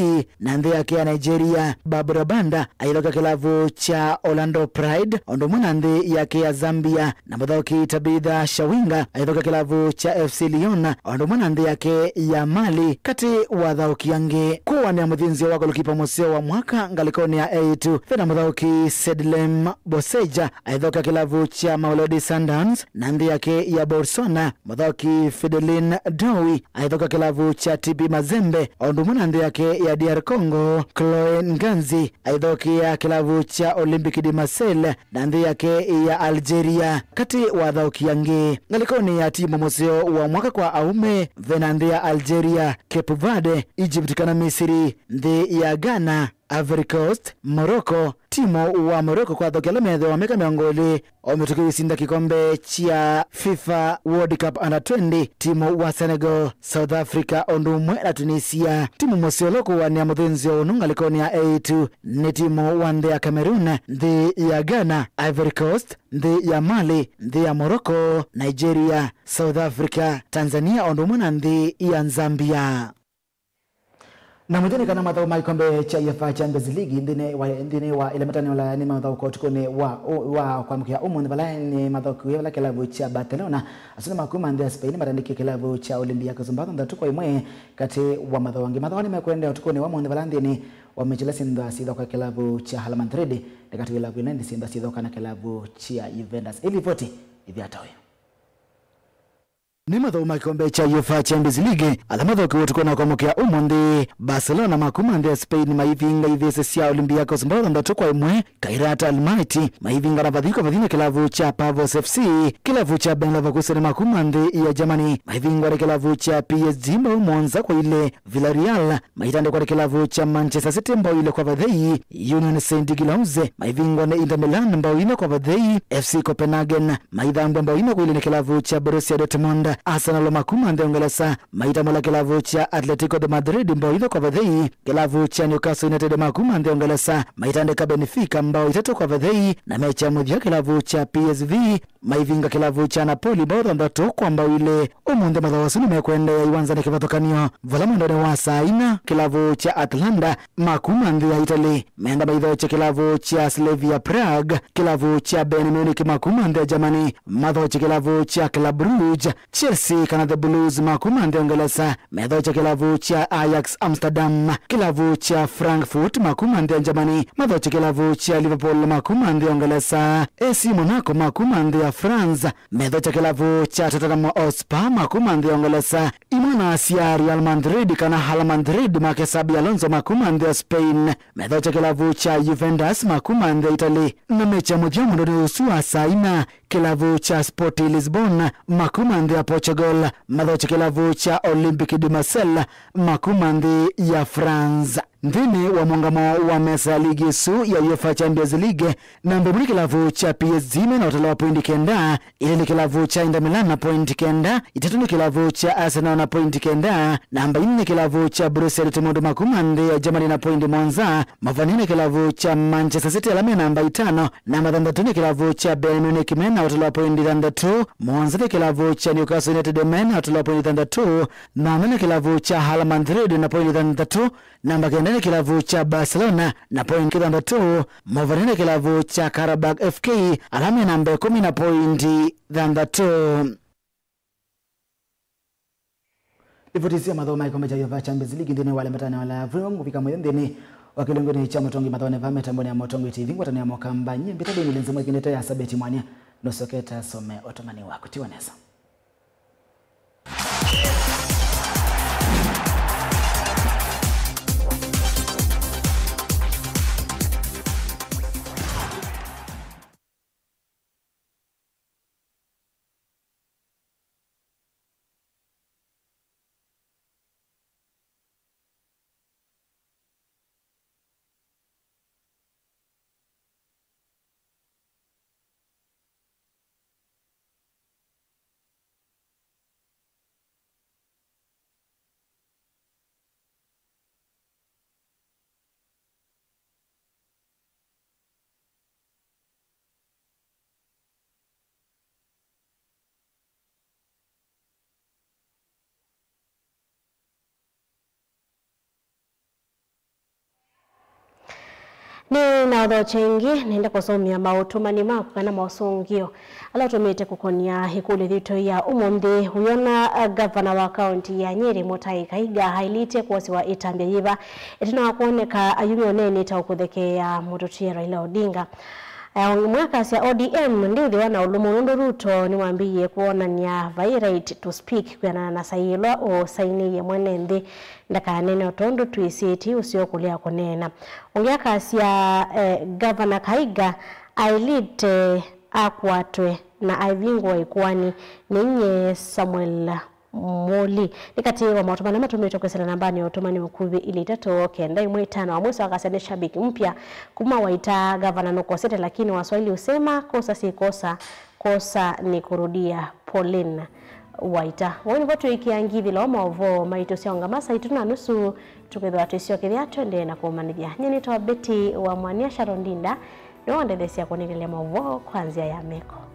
na nthĩ yake ya Nigeria, Barbara Banda aithaũkya kĩlavu kya Orlando Pride o ũndũ ũmwe na nthĩ yake ya Zambia, na mũthaũki Tabitha Chawinga aithaũkya kĩlavu kya F C Lyon o ũndũ ũmwe na nthĩ yake ya Mali, katĩ wa athaũki angĩ. Kũũanĩa mũthĩnzĩo wa golikipa mũseo wa mwaka ngalĩkonĩ ya eĩtu, ve na mũthaũki Sedlem Boseja aithaũkya kĩlavu kya Mamelodi Sundowns na nthĩ yake ya Botswana, mũthaũki Fideline Dowi aithaũkya kĩlavu kya T P Mazembe o ũndũ ũmwe na nthĩ yake ya D R Congo, Chloe Nganzi aithaũkĩa kĩlavu kya Olympique de Marseille na nthĩ yake ya Algeria, katĩ wa athaũki angĩ. Ngalĩkonĩ ya timu mũseo wa mwaka kwa aũme, ve na nthĩ ya Algeria, Cape Verde, Egypt kana Misiri, nthĩ ya Ghana, Ivory Coast, Morocco, timu wa Morocco kwa athaũki ala methĩawa mĩaka mĩongo ĩlĩ o mĩtũkĩ wĩsinda kĩkombe kya FIFA World Cup Under twenty, timu wa Senegal, South Africa o ũndũ ũmwe na Tunisia. Timu mũseo ũla ũkũũanĩa mũthĩnzĩo ũnũ ngalĩkonĩ ya eĩtu nĩ timu wa nthĩ ya Cameroon, nthĩ ya Ghana, Ivory Coast, nthĩ ya Mali, nthĩ ya Morocco, Nigeria, South Africa, Tanzania o ũndũ ũmwe na nthĩ ya Zambia. Na mũthya nĩ kana mathaũ ma kĩkombe kya UEFA Champions League nthĩnĩ wa, nthĩnĩ wa ĩlemeta nĩ Ulaya nĩmathaũka ũtukũnĩ wa, wa kwamũkĩa ũmũnthĩ, vala nĩmathaũkiw'e vala kĩlavu kya Barcelona, asu nĩ ma kuma nthĩ ya Spain matandĩkie kĩlavu kya Olympiacos mbaũ thanthatũ kwa ĩmwe katĩ wa mathaũ angĩ. Mathaũ nĩmekũendeea ũtukũnĩ wa ũmũnthĩ vala nthĩnĩ wa mechi ila syĩnthaa syĩthaũka kĩlavu kya Real Madrid nĩ katĩ wa ilavu ila nĩ syĩnthaa syĩthaũka na kĩlavu kya Juventus. Ĩ livoti ĩthĩa ta ũyũ. Nĩ mathaũ ma kĩkombe kya UEFA Champions League ala mathokiwe ũtukũ na kwamũkĩa ũmũnthĩ. Barcelona ma kuma nthĩ ya Spain maivinga ivĩsĩ sya Olympiacos mbao thanthatũ kwa ĩmwe. Kairat Almaty maivinga na vathiko vathina kĩlavu kya Pavos F C. Kĩlavu kya Bayer Leverkusen ma kuma nthĩ ya Germany maivingwa nĩ kĩlavu kya P S G mbao mũonza kwa ilĩ. Villarreal maitandĩkwa nĩ kĩlavu kya Manchester City mbao ilĩ kwa vathei. Union Saint Gilloise maivingwa nĩ Inter Milan mbao ina kwa vathei. F C Copenhagen maithambwa mbao ina kwa ilĩ nĩ kĩlavu kya Borussia Dortmund. Arsenal ma kuma nthĩ ya Ũngelesa maitamũla kĩlavu kya Atletico de Madrid mbao itha kwa vathei. Kĩlavu kya Newcastle United ma kuma nthĩ ya Ũngelesa maitandĩka Benfica mbao itatũ kwa vathei. Na mecha mũthya kĩlavu kya P S V maivinga kĩlavu kya Napoli mbao thanthatũ kwa mbao ilĩ. Ũmũnthĩ mathaũ asu nĩmekwendeea iwanzanĩ kĩvathũkany'o vala mwendonĩ wa saa ina kĩlavu kya Atalanta ma kuma nthĩ ya Italy meenda maithokye kĩlavu kya Slavia Prague. Kĩlavu kya Bayern Munich ma kuma nthĩ ya Germany mathokye kĩlavu kya Club Brugge. Chelsea kana the Blues ma kuma nthĩ ya Ũngelesa methokye kĩlavu kya Ajax Amsterdam. Kĩlavu kya Frankfurt ma kuma nthĩ ya Germany mathokye kĩlavu kya Liverpool ma kuma nthĩ ya Ũngelesa. A C Monaco ma kuma nthĩ ya France methokya kĩlavu kya Tottenham Hotspur ma kuma nthĩ ya Ũngelesa. Imwana sya Real Madrid kana Al Madrid make Xabi Alonso ma kuma nthĩ ya Spain methokya kĩlavu kya Juventus ma kuma nthĩ ya Italy. Na mecha mũthya mwendonĩ ũsu wa saa ina kĩlavu kya Sporting Lisbon ma kuma nthĩ ya Portugal mathokye kĩlavu kya Olympique de Marseille ma kuma nthĩ ya France. Nthĩnĩ wa mũngamo wa mesa ya ligi ĩsu ya UEFA Champions League, namba ĩmwe nĩ kĩlavu kya P S G mena ũtalo wa poindi kenda, ilĩ nĩ kĩlavu kya Inter Milan na poindi kenda, itatũ nĩ kĩlavu kya Arsenal na poindi kenda, namba inya nĩ kĩlavu kya Borussia Dortmund ma kuma nthĩ ya Germany na poindi mũonza, mavane nĩ kĩlavu kya Manchester City ala me namba itano, namba thanthatũ nĩ kĩlavu kya Bayern Munich mena ũtalo wa poindi thanthatũ, mũonza nĩ kĩlavu kya Newcastle United mena ũtalo wa poindi thanthatũ, na ana nĩ kĩlavu kya Real Madrid na poindi thanthatũ, namba kenda nĩ kĩlavu kya Barcelona na poindi thanthatũ, mavane nĩ kĩlavu kya Karabakh F K ala me namba ĩkũmi na poindi thanthatũ. Ivoti sya mathaũ ma kĩkombe kya UEFA Champions League nthĩnĩ wa lembetani wa Lavrov ngũvika mũyo nthĩnĩ wa kĩlungunĩ kya mũtongi mathaũnĩ vaa mĩtambonĩ ya mũtongi T V ngwatanĩo ya Mũkamba. Nyie mbĩta Daniel Nzimwa ĩkindĩte ya Sabeti Mwania nũsokete asome ũtũmani waku. Tiwa nesa. Nĩ na ũthokya ĩngĩ, nĩenda kũsomea maũtũmani maku kana mosũngĩo ala ũtũmĩte kũkonia ĩkũlyo yitũ ya ũmũnthĩ. Ũyona, uh, ngavana wa kaunti ya Nyeri, Mũtai Kaiga, ailĩte kwosĩwa ĩtambya yĩva ĩtina wa kwoneka ayumya ũneenĩ ta ũkũthekeea mũtũtie Raila Odinga? Eh, ũmwe akasya, O D M ndĩthĩwa na ũlũmu nũndũ Ruto nĩwambĩĩe kwonany'a vai right to speak kwĩanana na saii ĩla ũsainĩie mwene nthĩ. Ndakaneene o tondũ twĩsĩ ti ũseo kũlea kũneena. Ũngĩ akasya, eh, Ngavana Kaiga aĩlĩte akwatwe na aivingũa ĩkoani nĩ nyie Samuel Muli. Nĩ katĩ wa maũtũmani ala matũmĩtwe kwĩsĩla nambanĩ ya ũtũmani mũkuvĩ ilĩ itatũ kenda ĩmwe itano. Wa mwĩso akasya nĩ shabiki mpya kuma Waita, ngavana nũkosete, lakini Waswahili husema kosa si kosa, kosa ni kurudia. Pauline Waita. Vau nĩvo twĩkĩa ngithĩlo maũvoo maitũ sya ũngama saa itatu na nusu, tũkethĩwa twĩsyokethya tũendee na kũmanyĩthya. Nyie nĩtawa Betty wa Mwania. Sharon Ndinda nĩwe wandetheesya kũnengelea maũvoo kwa nzĩa ya meko.